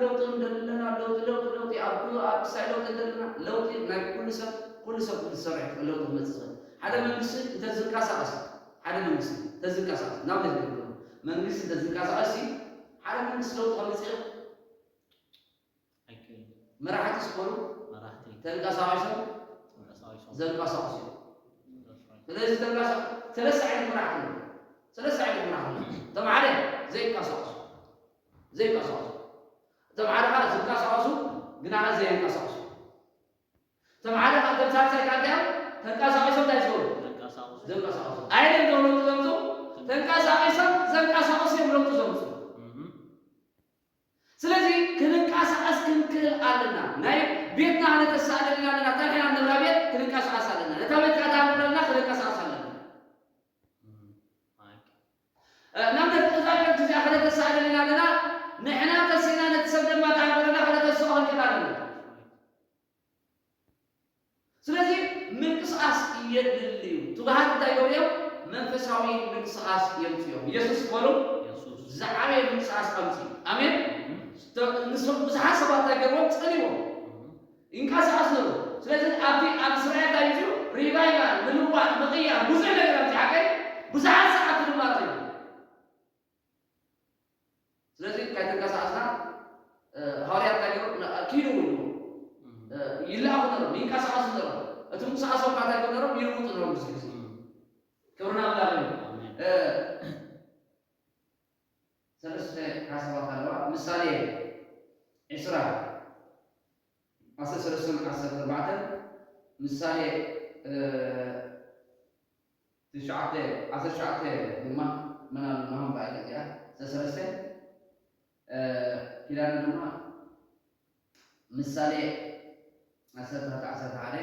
ለውጢ እንደለና ለውጢ ለውጢ ለውጢ ኣብ ኣብ ክሳይ ለውጢ እንደለና ለውጢ ናይ ኩሉ ሰብ ኩሉ ሰብ ክሰርሕ ለውጢ ክመፅእ ዝኽእል ሓደ መንግስቲ እንተዝንቀሳቀስ ሓደ መንግስቲ እንተዝንቀሳቀስ ናብ ቤት መንግስቲ እንተዝንቀሳቀስ ሓደ መንግስቲ ለውጢ ከምፅእ ኣይክእል መራሕቲ ስኮኑ መራሕቲ ተንቀሳቂሶም ተንቀሳቂሶም ዘንቀሳቅሱ እዮም That's right. ስለዚህ ተንቀሳ ሰለስተ ዓይነት መራሕቲ ነው ሰለስተ ዓይነት መራሕቲ ነው እቶም ሓደ ዘይንቀሳቀሱ ዘይንቀሳቀሱ እቶም ሓደ ከዓ ዝንቀሳቀሱ ግና ከዓ ዘየንቀሳቀሱ እቶም ሓደ ከዓ እቶም ሳልሳይ ከዓ እንታይ እዮም ተንቀሳቂሶም እንታይ ዝገብሩ ተንቀሳቅሱ ዘንቀሳቀሱ ኣይደል ዶ ለውጢ ዘምፁ ተንቀሳቂሶም ዘንቀሳቀሱ እዮም ለውጢ ዘምፁ እም። ስለዚ ክንንቀሳቀስ ክንክእል ኣለና ናይ ቤትና ነተሳእለልና ኣለና እንታይ ሒና ንብራ ቤት ክንንቀሳቀስ ኣለና ነታ ቤት ከኣ ንብረልና ክንንቀሳቀስ ኣለና Right. ናብ ነቲ እዛ ቤት እዚኣ ክነተሳእለልና ኣለና ንሕና ተሲእና ነቲ ሰብ ድማ ተኣንበረና ክነተስኦ ክንክእል ኣለና ስለዚ ምንቅስቃስ የድሊ እዩ ትጉሃት እንታይ ገብርዮም መንፈሳዊ ምንቅስቃስ የምፅዮም ኢየሱስ በሉ የሱስ ዝዓበየ ምንቅስቃስ ኣምፅዩ ኣሜን ንሶም ብዙሓት ሰባት እንታይ ገርዎም ፀሊዎም ይንቀሳቀስ ነሩ ስለዚ ኣብቲ ኣብ እስራኤል እንታይ እዩ ሪቫይቫል ምልዋጥ ምቅያር ብዙሕ ነገር ኣብቲ ሓቀይ ብዙሓት ሰዓት ድማ ኣትዩ ስለዚ እንታይ ተንቀሳቀስና ሃዋርያት እንታይ ገሩ ኪዱ ይልኣኹ ነሮም ይንቀሳቀሱ ነሮም እቲ ምንቅስቃሶም እንታይ ገሩ ነሮም ይልውጡ ነሮም ብዙሕ ግዜ ክብርና ኣምላኽ እዩ ሰለስተ ሓሳባት ኣለዋ ምሳሌ ዕስራ ዓሰርተ ሰለስተ ዓሰርተ ኣርባዕተ ምሳሌ ትሽዓተ ዓሰርተ ትሽዓተ ድማ መናን መሃን በኣይ እዚኣ ዝተሰለስተ ኪዳነ ድማ ምሳሌ ዓሰርተ ክልተ ዓሰርተ ሓደ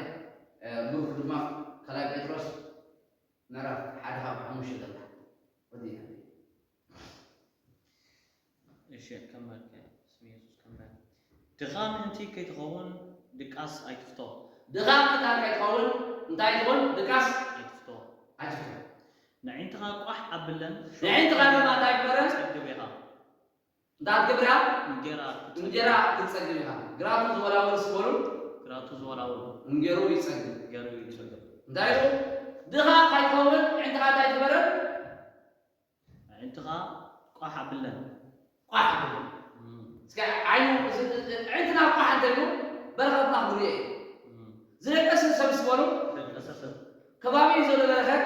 እ፣ ብሩክ ድማ ካልኣይ ጴጥሮስ ምዕራፍ ሓደ ካብ ሓሙሽተ ዘላ ወዲና። እሺ፣ ከም መርገ ስም የሱስ ከም መርገ። ድኻ ምእንቲ ከይትኸውን ድቃስ ኣይትፍቶ። ድኻ ምእንቲ ከይትኸውን እንታይ ትኹን? ድቃስ ኣይትፍቶ። ኣይትፍቶ። ንዕንትኻ ቋሕ ኣብለን። ንዕንትኻ ድማ እንታይ ግበረን? ጸግብ ኢኻ። እንታይ ክትገብር ኢኻ? እንጌራ ክትጸግብ። እንጌራ ክትጸግብ ኢኻ። ግራቱ ዝወላወል ስበሉ። ግራቱ ዝወላወል። እንጌሩ ይጸግብ። እንጌሩ ይጸግብ። እንታይ ኢሉ? ድኻ ከይትኸውን ንዕንትኻ እንታይ ትበረን? ኣዒንትኻ ቋሕ ኣብለን። ቋሕ ኣብለን። እም። እስከ ዓይኑ፣ እዚ፣ እዚ፣ ኣዒንትና ቋሕ እንተይሉ በረኸትና ክርዮ እዩ። እም። ዝደቀሰ ሰብ ስበሉ። ደቀሰ ሰብ። ከባቢኡ ዘሎ በረኸት፣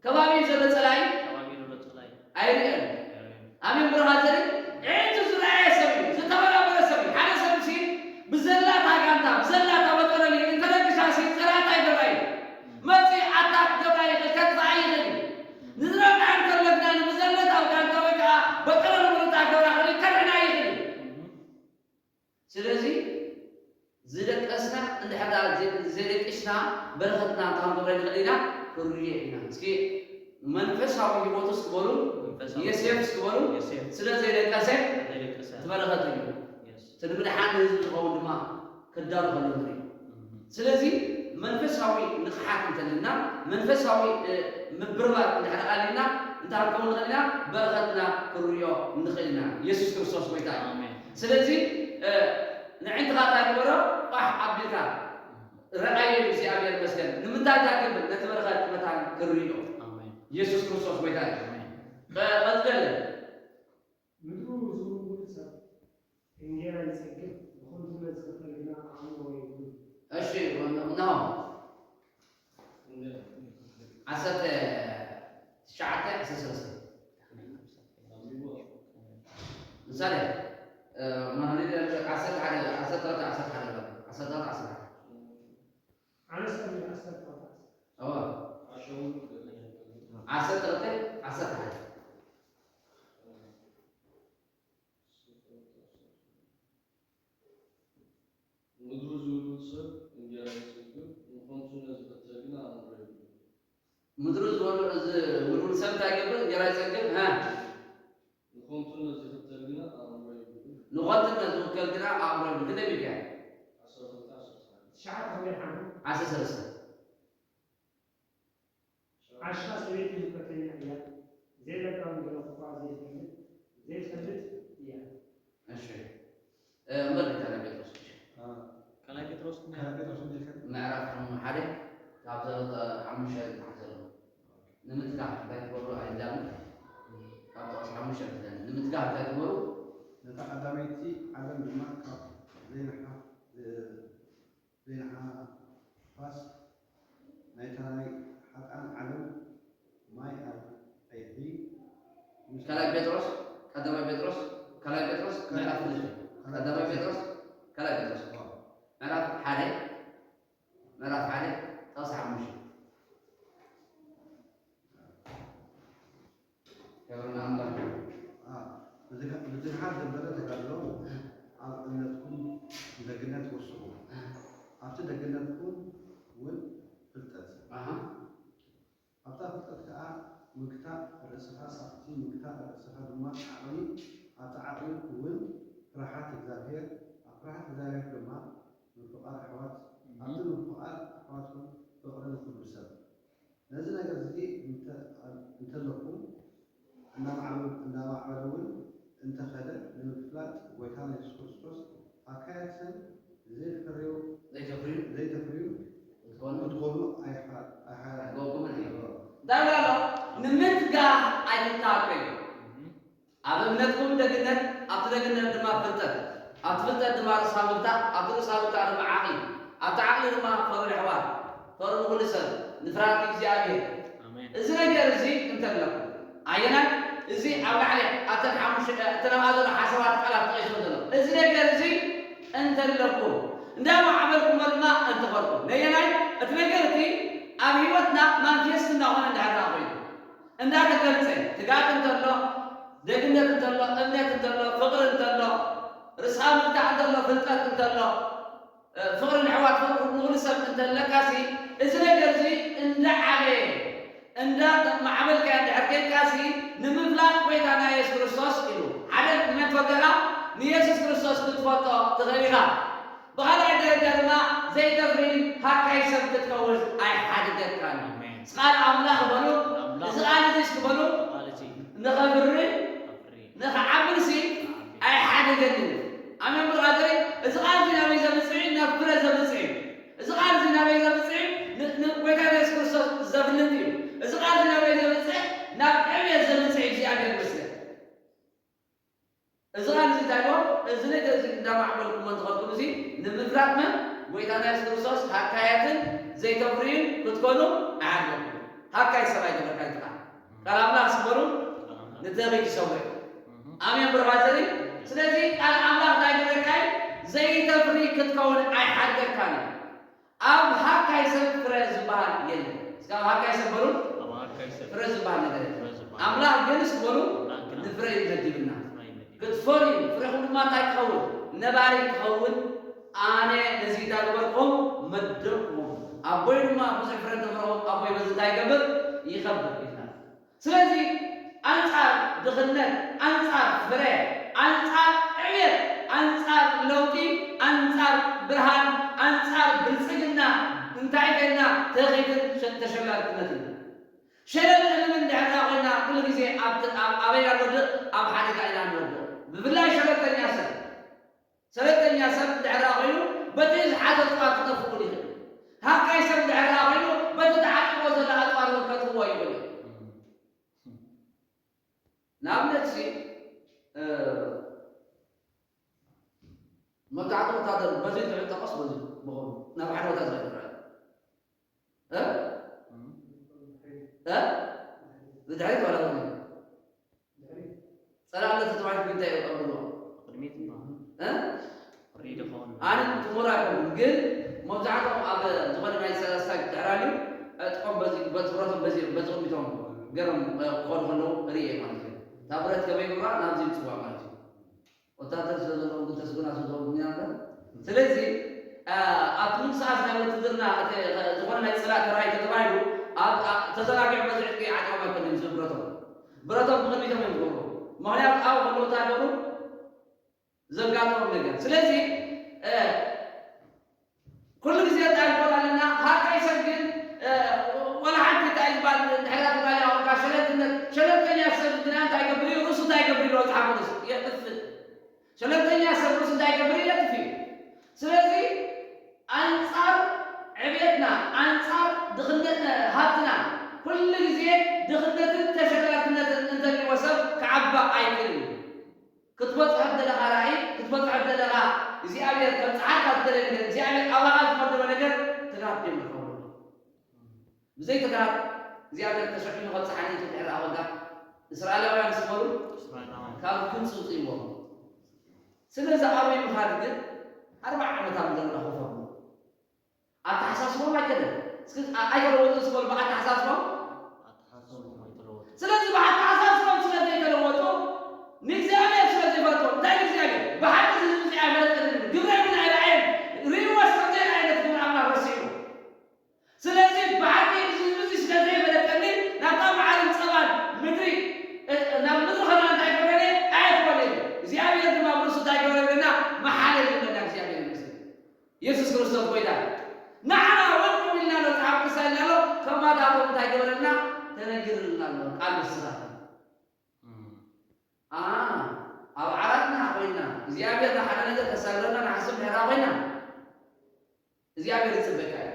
ከባቢኡ ዘሎ ጸላኢ ከባቢ ዘሎ ጸላይ። ኣይርእዮን። ኣይርእዮን። ኣሜን ብሩኻት ዘርኢ። ኣዒንቱ ዝረኣየ ሰብ እዩ፣ ዝተበራበረ ሰብ እዩ። ሓደ ሰብ ሲ ብዘላታ ጋንታ፣ ብዘላታ በጠረሊ፣ እንተረግሻ ሲ ጸላእታ ይገብራ እዩ። መጺ ኣታክ ገብራ ይኽእል፣ ከጥፍኣ ይኽእል እዩ። ንዝረብሐ እንተለና ንብዘለታ ኣብ ጋንታ ወይ ከዓ በጠረ ንምርታ ገብራ ክእል ከድሕና ይኽእል እዩ። ስለዚ ዝደቀስና እንድሕር ደኣ ዘይ-፣ ዘይደቂስና በረኸትና እንታይ ክንገብረ ንኽእል ኢና? ክርዮ ኢና። እስኪ መንፈሳዊ ህይወቱ እስኪ በሉ፣ መንፈሳዊ የሴፍ እስኪ በሉ፣ የሴፍ። ስለ ዘይደቀሰ ዘይደቀሰ። እቲ በረኸት እዩ። የስ። እቲ ንምድሓን ንህዝቢ ዝኸውን ድማ ክዳሎ ከሎ ንርኢ። እም። ስለዚ መንፈሳዊ ንቕሓት እንተልና፣ መንፈሳዊ፣ እ፣ ምብርባር እንድሕር ኣሊና፣ እንታይ ክንከውን ንኽእል ኢና? በረኸትና ክንርእዮ ንኽእል ኢና። የሱስ ክርስቶስ ጎይታ እዩ። ኣሜን። ስለዚ፣ እ፣ ንዕንትኻ እንታይ ግበሮ? ቋሕ ኣቢልካ ረኣዮ እግዚኣብሔር ይመስገን። ንምንታይ እንታይ ክብል? ነቲ በረኸት መታን ክንርእዮ። ኣሜን። የሱስ ክርስቶስ ጎይታ እዩ። ኣሜን። ቀ-፣ ቀጽለለ። ምድሩ ዝውውል ሰብ እንጌራ ይጸግብ፣ ብኸንቱነት ዝኽተል ግና ኣእምሮ የብሉን። እሺ፣ እነሆ። ዓሰርተ ትሽዓተ፣ ዓሰርተ ሰለስተ። ምሳሌ፣ እ፣ መሃኒ ዓሰርተ ሓደ፣ ዓሰርተ ክልተ፣ ዓሰርተ ሓደ፣ ዓሰርተ ክልተ፣ ዓሰርተ ሓደ። ኣነስ ከመይ ዓሰርተ ክልተ? እወ። ዓሰርተ ክልተ፣ ዓሰርተ ሓደ። ምድሩ ዝውልውል ሰብ እንጌራ ይጸግብ፣ ንኸንቱነት ዝኽተል ግና ኣእምሮ የብሉን። ምድሩ ዝወል-፣ ዝውልውል ሰብ እንታይ ይገብር? እንጌራ ይጸግብ። ሃ? ንኸንቱነት ዝኽተል ግና ኣእምሮ የብሉን። ንኸንቱነት ዝውከል ግና ኣእምሮ የብሉን። ክንደይ ሚልካ? ዓሰርተ ክልተ፣ ዓሰርተ ሓደ። ትሽዓተ ከመይ ሓሙ? ዓሰርተ ሰለስተ። ዓሻ ሰበይቲ ህልፈተኛ እያ፣ ዘይለባም ገለ እኳ ዘይፈልጥ፣ ዘይትፈልጥ እያ። እሺ። እ፣ እምበር ካልኣይ ጴጥሮስ፣ እሺ። አ፣ ካልኣይ ጴጥሮስ ካልኣይ ጴጥሮስ እንዴት ከ? ምዕራፍ ሓሙ-፣ ሓደ ካብ ዘ-፣ ሓሙሽተ ታሕቲ ዘሎ። ንምትካኽ እንታይ ትገብሩ ኣይላምን። ካብ ጥቕሲ ሓሙሽተ ትለን። ንምትካኽ እንታይ ትገብሩ? ነታ ቀዳመይቲ ዓለም ድማ ካብ ዘይንሓፍ፣ እ፣ ዘይንሓፋስ ናይታ ናይ ሓጥኣን ዓለም ማይ ኣብ ቀይሒ ምስ ካልኣይ ጴጥሮስ፣ ቀዳማይ ጴጥሮስ፣ ካልኣይ ጴጥሮስ፣ ምዕራፍ ክልተ። ቀዳማይ ጴጥሮስ፣ ካልኣይ ጴጥሮስ፣ ዋው። ምዕራፍ ሓደ፣ ምዕራፍ ሓደ፣ ጥቕሲ ሓሙሽተ። ክብሪ ንኣምላኽ። አ፣ ብዝግ-፣ ብዝግሓት ዘበለ ተጋድሎ ኣብ እምነትኩም ደግነት ወስኹ። ኣብቲ ደግነትኩም እውን ፍልጠት። ኣሃ። ኣብታ ፍልጠት ከኣ ምግታእ ርእስኻ፣ ኣብቲ ምግታእ ርእስኻ ድማ ዓቕሊ፣ ኣብቲ ዓቕሊ እውን ፍርሃት እግዚኣብሔር፣ ኣብ ፍርሃት እግዚኣብሔር ድማ ምፍቓር ኣሕዋት፣ ኣብቲ ምፍቓር ኣሕዋት እውን ፍቕሪ ንኹሉ ሰብ። ነዚ ነገር እዚ እንተ-፣ እንተለኩም፣ እናማዕበ-፣ እናማዕበለ እውን እንተኸደ፣ ንምፍላጥ ጎይታና የሱስ ክርስቶስ ኣካያትን ዘይትፈርዩ ዘይተፍርዩ ዘይተፍርዩ ክትኮኑ ክትኮኑ ኣይሓ-፣ ኣይሓ-፣ ኣይገበኩምን እዩ። እንታይ ብሎ ኣሎ? ንምትጋህ ኣይትታከዩ። ኣብ እምነትኩም ደግነት፣ ኣብቲ ደግነት ድማ ፍልጠት፣ ኣብቲ ፍልጠት ድማ ርእሳ ምግታእ፣ ኣብቲ ርእሳ ምግታእ ድማ ዓቕሊ፣ ኣብቲ ዓቕሊ ድማ ፍቕሪ ንኣሕዋት፣ ፍቕሪ ንኹሉ ሰብ፣ ንፍርሃት እግዚኣብሔር። ኣሜን። እዚ ነገር እዚ እንተለኩም፣ ኣየናይ? እዚ ኣብ ላዕሊ ኣብተን ሓሙሽተ፣ እተን ኣብኣ ዘሎ ሓሳባት ቃላት ተቐይሶም ዘሎ። እዚ ነገር እዚ እንተለኩም፣ እንዳማዕበልኩሞ ድማ እንትኸድኩም። ነየናይ? እቲ ነገር እቲ ኣብ ህይወትና ማንፌስት እንዳኾነ እንድሕር ደኣ ኮይኑ፣ እንዳተገልጸ፣ ትጋት እንተሎ፣ ደግነት እንተሎ፣ እምነት እንተሎ፣ ፍቕሪ እንተሎ፣ ርእስኻ ምግታእ እንተሎ፣ ፍልጠት እንተሎ፣ እ፣ ፍቕሪ ንኣሕዋት፣ ፍቕሪ ንኹሉ ሰብ እንተለካሲ፣ እዚ ነገር እዚ እንዳዓበየ እንዳማዕበልካዮ እንድሕር ኬድካሲ፣ ንምፍላጥ ጎይታና የሱስ ክርስቶስ ኢሉ። ሓደ ንመን ትፈልጠካ? ንየሱስ ክርስቶስ ክትፈልጦ ትኽእል ኢኻ። ብኻልኣይ ደረጃ ድማ ዘይተፍሪ ሃካይ ሰብ ክትከውን ኣይሓድገካን እዩ። ኣሜን። ቃል ኣምላኽ በሉ። ኣምላኽ። እዚ ቃል እዚ እስኪ በሉ። ቃል እዚ። ንኸፍሪ፣ ከፍሪ። ንኽዓብርሲ ኣይሓድገንን። ኣሜን። ብራዘረይ፣ እዚ ቃል እዚ ናበይ ዘምጽእ እዩ? ናብ ፍረ ዘምጽእ እዩ። እዚ ቃል እዚ ናበይ ዘምጽእ እዩ? ን-፣ ንጎይታ የሱስ ክርስቶስ ዘፍልጥ እዩ። እዚ ቃል እዚ ናበይ ዘምጽእ? ናብ ዕብየት ዘምጽእ እዩ። እግዚኣብሔር ይመስገን። እዚ ቃል እዚ እንታይ ይብሎ? እዚ ነገር እዚ እንዳማዕበልኩሞ እንተኸድኩም እዚ ንምፍላጥ መን? ጎይታና የሱስ ክርስቶስ ሃካያትን ዘይተፍርዩን ክትኮኑ ኣይሓድገኩም። ሃካይ ሰብ ኣይገበርካን ኢኻ። ቃል ኣምላኽ ስበሩ ንተኺ ክሰውዕ። ኣሜን ብራዘሪ። ስለዚ ቃል ኣምላኽ እንታይ ይብለካ እዩ? ዘይተፍሪ ክትከውን ኣይሓድገካን እዩ። ኣብ ሃካይ ሰብ ፍረ ዝበሃል የለን። እስከ ኣብ ሃካይ ሰብ በሉ። ኣብ ሃካይ ሰብ ፍረ ዝበሃል ነገር የለን። ፍረ ዝበሃል። ኣምላኽ ግን እስኪ በሉ ኣምላኽ ግን ንፍረ ይመድብና። ንፍረ ይመድብ። ክትፈርዩ፣ ፍሬኹም ድማ እንታይ ክኸውን? ነባሪ ክኸውን ኣነ ነዚ እንዳገበርኩም መደብኩም። ኣቦይ ድማ ብዙሕ ፍረ እንተፍረኹም ኣቦይ በዚ እንታይ ይገብር? ይኸብር ይብልና። ስለዚ ኣንጻር ድኽነት፣ ኣንጻር ፍረ፣ ኣንጻር ዕብየት፣ ኣንጻር ለውጢ፣ ኣንጻር ብርሃን፣ ኣንጻር ብልጽግና እንታይ ኮይና? ትኽክል ሸ-፣ ተሸላልትነት እዩ። ሸለል እንብል እንድሕር ኮይና ኩሉ ግዜ ኣብ ት-፣ ኣብ ኣበይ ኣሎ ድቕ? ኣብ ሓደጋ ኢና ንወድቕ። ብፍላይ ሸለልተኛ ሰብ። ሰለተኛ ሰብ እንድሕር ኮይኑ በቲ ዝሓዘ ኣጽዋር ክጠፍእ ይኽእል። ሃካይ ሰብ እንድሕር ኮይኑ በቲ ተዓጢቕዎ ዘሎ ኣጽዋር እውን ከጥፍእዎ ይኽእል እዩ። ንኣብነት ሲ፣ እ፣ መብዛሕትኡ ወታደር በዚ ትዕጠቐስ በዚ ብኸምኡ ናብ ሓደ ቦታ ዝኸይድ ይረአ። እ? እ? ንድሕሪት ዋላ ቅድሚት? ጸላእነት ተባሂሉ ብምንታይ እዮም ቀብርዎ? ቅድሚት ይበሃል። እ? ቅድሚት ይኸውን። ኣነ ትሙር ኣይኮንኩን፣ ግን መብዛሕትኦም ኣብ ዝኾነ ናይ ሰላስታይ ድሕር ኣልዩ፣ ዕጥቆም በዚ፣ በትብረቶም በዚ፣ በዚ ቅድሚቶም ገይሮም፣ እ፣ ክኸዱ ከለዉ እርኢ እየ ማለት እዩ። እታ ብረት ከመይ ይገብራ ናብዚ ይምጽዋ ማለት እዩ። ወታደር ስለ ዘለዎም ግን ተስግና ስለ ዘለዎም ግን ያለ። ስለዚ፣ እ፣ ኣብቲ ምንቅስቓስ ናይ ውትድርና እቲ ዝኾነ ናይ ጽላእ ተራእዩ ተተባሂሉ፣ ኣብ፣ ኣብ ተዘናጊዑ በዚ ዕጥቂ ዓጢቖም ኣይኮኑን ዝብል ብረቶም። ብረቶም ብቕድሚቶም እዮም ዝገብሩ። ምኽንያቱ ኣብኡ ከለዉ እንታይ ይገብሩ? ዘጋጥሞም ነገር። ስለዚ፣ እ፣ ኩሉ ግዜ እንታይ ንብል ኣለና? ሃካይ ሰብ ግን፣ እ፣ ወላ ሓንቲ እንታይ ዝበሃል እንድሕር ትግራይ ኣወርካ ሸለልትነት፣ ሸለልተኛ ሰብ ግና እንታይ ይገብር እዩ? ርእሱ እንታይ ይገብር እዩ? መጽሓፍ ቅዱስ የጥፍእ። ሸለልተኛ ሰብ ርእሱ እንታይ ይገብር እዩ? የጥፍእ እዩ። ስለዚ ኣንጻር ዕብየትና፣ ኣንጻር ድኽነት ሃብትና፣ ኩሉ ግዜ ድኽነትን ተሸላልትነትን እንተልዎ ሰብ ክዓባ ኣይክእልን እዩ። ክትበጽሖ ዝደለኻ ራእይ፣ ክትበጽሖ ዝደለኻ እግዚኣብሔር ከብጽሓካ ዝደለየ ነገር፣ እግዚኣብሔር ኣባኻ ዝመደቦ ነገር ትግሃት ዶ ይኸውን? ብዘይ ትግሃት እግዚኣብሔር ተሸፊኑ ከብጽሓኒ እዩ እንድሕር ደኣ ኮንካ፣ እስራኤላውያን ምስ በሉ እስራኤላውያን። ካብ ግብጺ ውጽእዎም። ስለዚ ኣበይ ምኻድ ግን ኣርብዓ ዓመት ኣብ ምድረ በዳ ኮፍ ኣብሉ። ኣተሓሳስቦም ኣይከደን። እስኪ ኣ-፣ ኣይተለወጡን ዝበሉ ብኣተሓሳስቦም። ኣተሓሳስቦም ኣይተለወጡን። ስለዚ ብኣተሓሳስቦም ስለ ዘይተለወጡ ንእግዚኣብሔር ስለ ዘይፈርቶ፣ እንታይ ንእግዚኣብሔር? ብሓቂ እዚ ህዝቢ እዚ ኣይፈለጠንን፣ ግብረይ እውን ኣይረኣየን፣ ርእይዎስ ከም ዘይረኣየ ነቲ ግብሪ ኣምላኽ ረሲዕዎ። ስለዚ ብሓቂ እዚ ህዝቢ እዚ ስለ ዘይፈለጠኒ ናብታ መዓርን ጸባን ምድሪ፣ እ፣ ናብ ምድሪ ኸነዓን እንታይ ገብረለይ? ኣየእትወለይ። እግዚኣብሔር ድማ ብርእሱ እንታይ ገብረ ይብለና? መሓለለይ ይብለና። እግዚኣብሔር ይመስገን። የሱስ ክርስቶስ ጐይታ። ንዓና እውን ከምኡ ኢልና ኣሎ፣ መጽሓፍ ቅዱስ እንታይ ኢልና ኣሎ? ከማታቶም እንታይ ገበረልና? ተነጊርልና ኣሎ፣ ቃል ብስራት። እም። ኣ፣ ኣብ ዓራትና ኮይና፣ እግዚኣብሔር ንሓደ ነገር ከሳግረና ንሓስብ ድሕራ ኮይና፣ እግዚኣብሔር ይጽበየካ እዩ።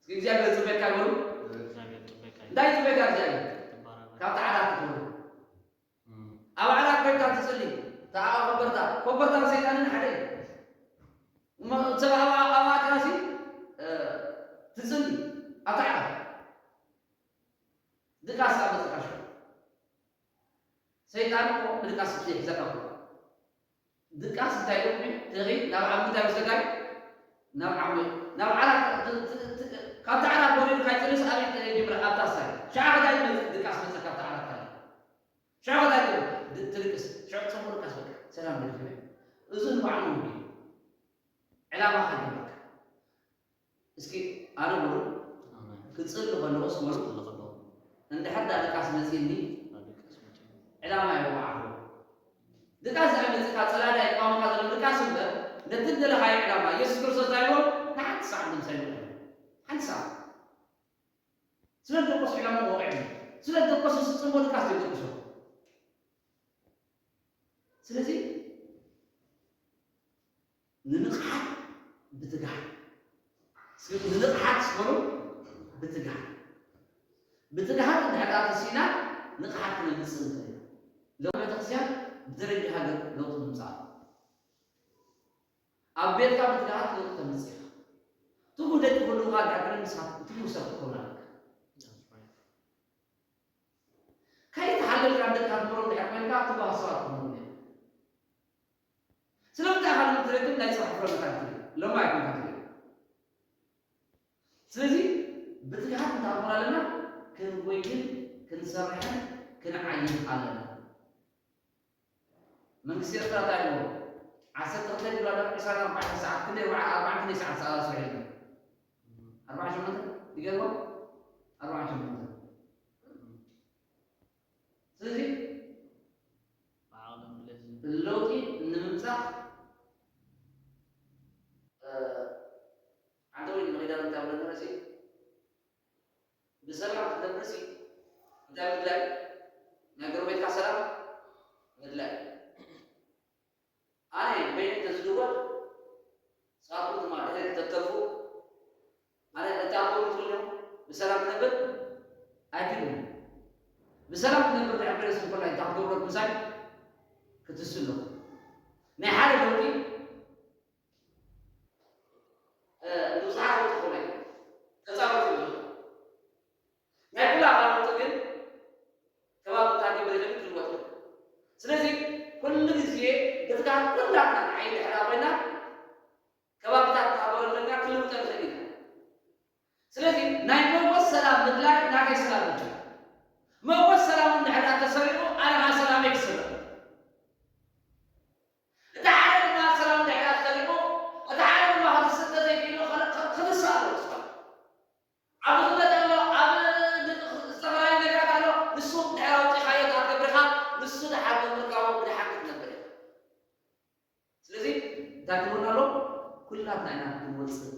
እስኪ እግዚኣብሔር ይጽበየካ በሉ። እግዚኣብሔር ይጽበየካ እዩ። እንታይ ይጽበየካ እግዚኣብሔር? ትባረክ። ካብቲ ዓራት ክትወርድ። እም። ኣብ ዓራት ኮይንካ ትጽሊ፣ ተዓባ ኮበርታ፣ ኮበርታ ሰይጣንን ሓደ እዩ። እሞ ሰብ ኣብ፣ ኣብ ኣትራሲ፣ እ፣ ትጽሊ፣ ኣብቲ ዓራት። ድቃስ ኣብ ገጽካ ሽዑ። ሰይጣን እኮ ንድቃስ ይሕዘካ እኮ። ድቃስ እንታይ ጥቕሚ? ትኺ ናብ ዓሚ እንታይ ይወስደካ እዩ? ናብ ዓሚ፣ ናብ ዓራት ት-፣ ት-፣ ት-፣ ካብቲ ዓራት ወሪዱ ካይጽልስ ኣበይ ይጅምር? ኣብታ ሳይ። ሸዓ ከታይ ይመጽእ ድቃስ መጸካ ኣብቲ ዓራት ካለ። ሸዓ ከታይ ትብል? ድ-፣ ትድቅስ። ሸዕ ጽቡቕ ድቃስ በቃ። ሰላም ድልክነ። እዚ ንባዕሉ ውዲ። ዕላማ ከይገባካ። እስኪ ኣነ በሉ ክጽሊ ከለኹስ በሉ እንድሕር ዳ ድቃስ መጺእኒ ዕላማ የወዓኹ። ድቃስ ዝመጽእካ ጸላእና ይቃወመካ ዘሎ ድቃስ እምበር ነቲ ዝደለኻዮ ዕላማ ኢየሱስ ክርስቶስ እንታይ ኢልዎ? ንሓንቲ ሰዓት ንምሳይ ምዕላም ሓንቲ ሰዓት ስለ ደቆስ ዕላማ ወቂዕኒ ስለ ደቆስ ዝጽንቦ ድቃስ ዘይደቅሶ ስለዚ ንንቕሓት ብትግሃት ንንቕሓት ስበሉ ብትግሃት ብትግሃት እንድሕር ተሲኢና ንቕሓት ክነምፅእ ንኽእል ኢና። ሎም ቤተክርስትያን ብደረጃ ሃገር ለውጢ ምምፃእ ኣብ ቤትካ ብትግሃት ለውጢ ተምፅእ ኢኻ። ትጉህ ደቂ ክህልውኻ ድሕር ግን ንስኻ ትጉህ ሰብ ክትከውን ኣለካ። ከይተሓለልካ ደቂ ሃገሮም ድሕር ኮይንካ ትጉሃት ሰባት ክህልውኻ እዮም። ስለምንታይ ኢኻ ንትረክብ ናይ ጽባሕ ፍረታት ትርኢ ሎማ ኣይኮንካ ትርኢ። ስለዚ ብትግሃት እንተኣምር ኣለና ክንጎይን ክንሰርሕን ክንዓይን ኣለና። መንግስቲ ኤርትራ እንታይ ኢልዎ? ዓሰርተ ክልተ ዶላር ዕስራን ኣርባዕተን ሰዓት ክንደይ ኣርባዓ ክንደይ ሰዓት ሰዓት ስራሕ ኢልዎ? ኣርባዓ ሸሞንተ ይገርሞ ኣርባዓ ሸሞንተ ስለዚ ለውጢ ንምምፃእ ዓንተወይ ንመኺዳን እንታይ ብለና ርእሲ ብሰላም ክትነብርሲ እንታይ ምድላይ ናይ ጎረቤትካ ሰላም ምድላይ ኣነ በይነ ተዝድወል ንስኻትኩም ድማ ድሕሪ ተተርፉ ኣነ እታ ኣቦ ምትርኛ ብሰላም ክነብር ኣይክእልን። ብሰላም ክነብር ድሕሪ ኮይነስ እንኮላይ እንታይ ክትገብሮ ምሳይ ክትስሉ ናይ ሓደ ለውጢ ንብዙሓት ለውጢ ክኾነ ተፃወት ናይ ኩላ ኣባልቱ ግን ከባቢ ታሪክ ብረገድ ክልወጥ ስለዚ ኩሉ ግዜ ብትጋት ኩላትና ንዓይ ድሕራ ኮይና ከባብታት ታበረለና ክልውጠ ንኽእል ኢና ስለዚ ናይ መወስ ሰላም ምድላይ ናተይ ሰላም ምድላይ መወስ ሰላም እንድሕር ተሰሪቑ ኣነኻ ሰላመይ ክስረቕ እቲ ሓደ ድማ ሰላም እንድሕር ተሰሪቑ እቲ ሓደ ድማ ክትስተ ዘይክእሉ ክትስኣ ኣለዎ ኣብ ዝፍለጥ ኣሎ ኣብ ዝተፈላለዩ ነገራት ኣሎ ንሱ ድሕር ኣውፂኻዮ ትገብርካ ንሱ ድሓር ምምርካቡ ብድሓር ክትነብር ስለዚ እንታይ ክብሉና ኣሎ ኩላትና ኢና ክንወፅእ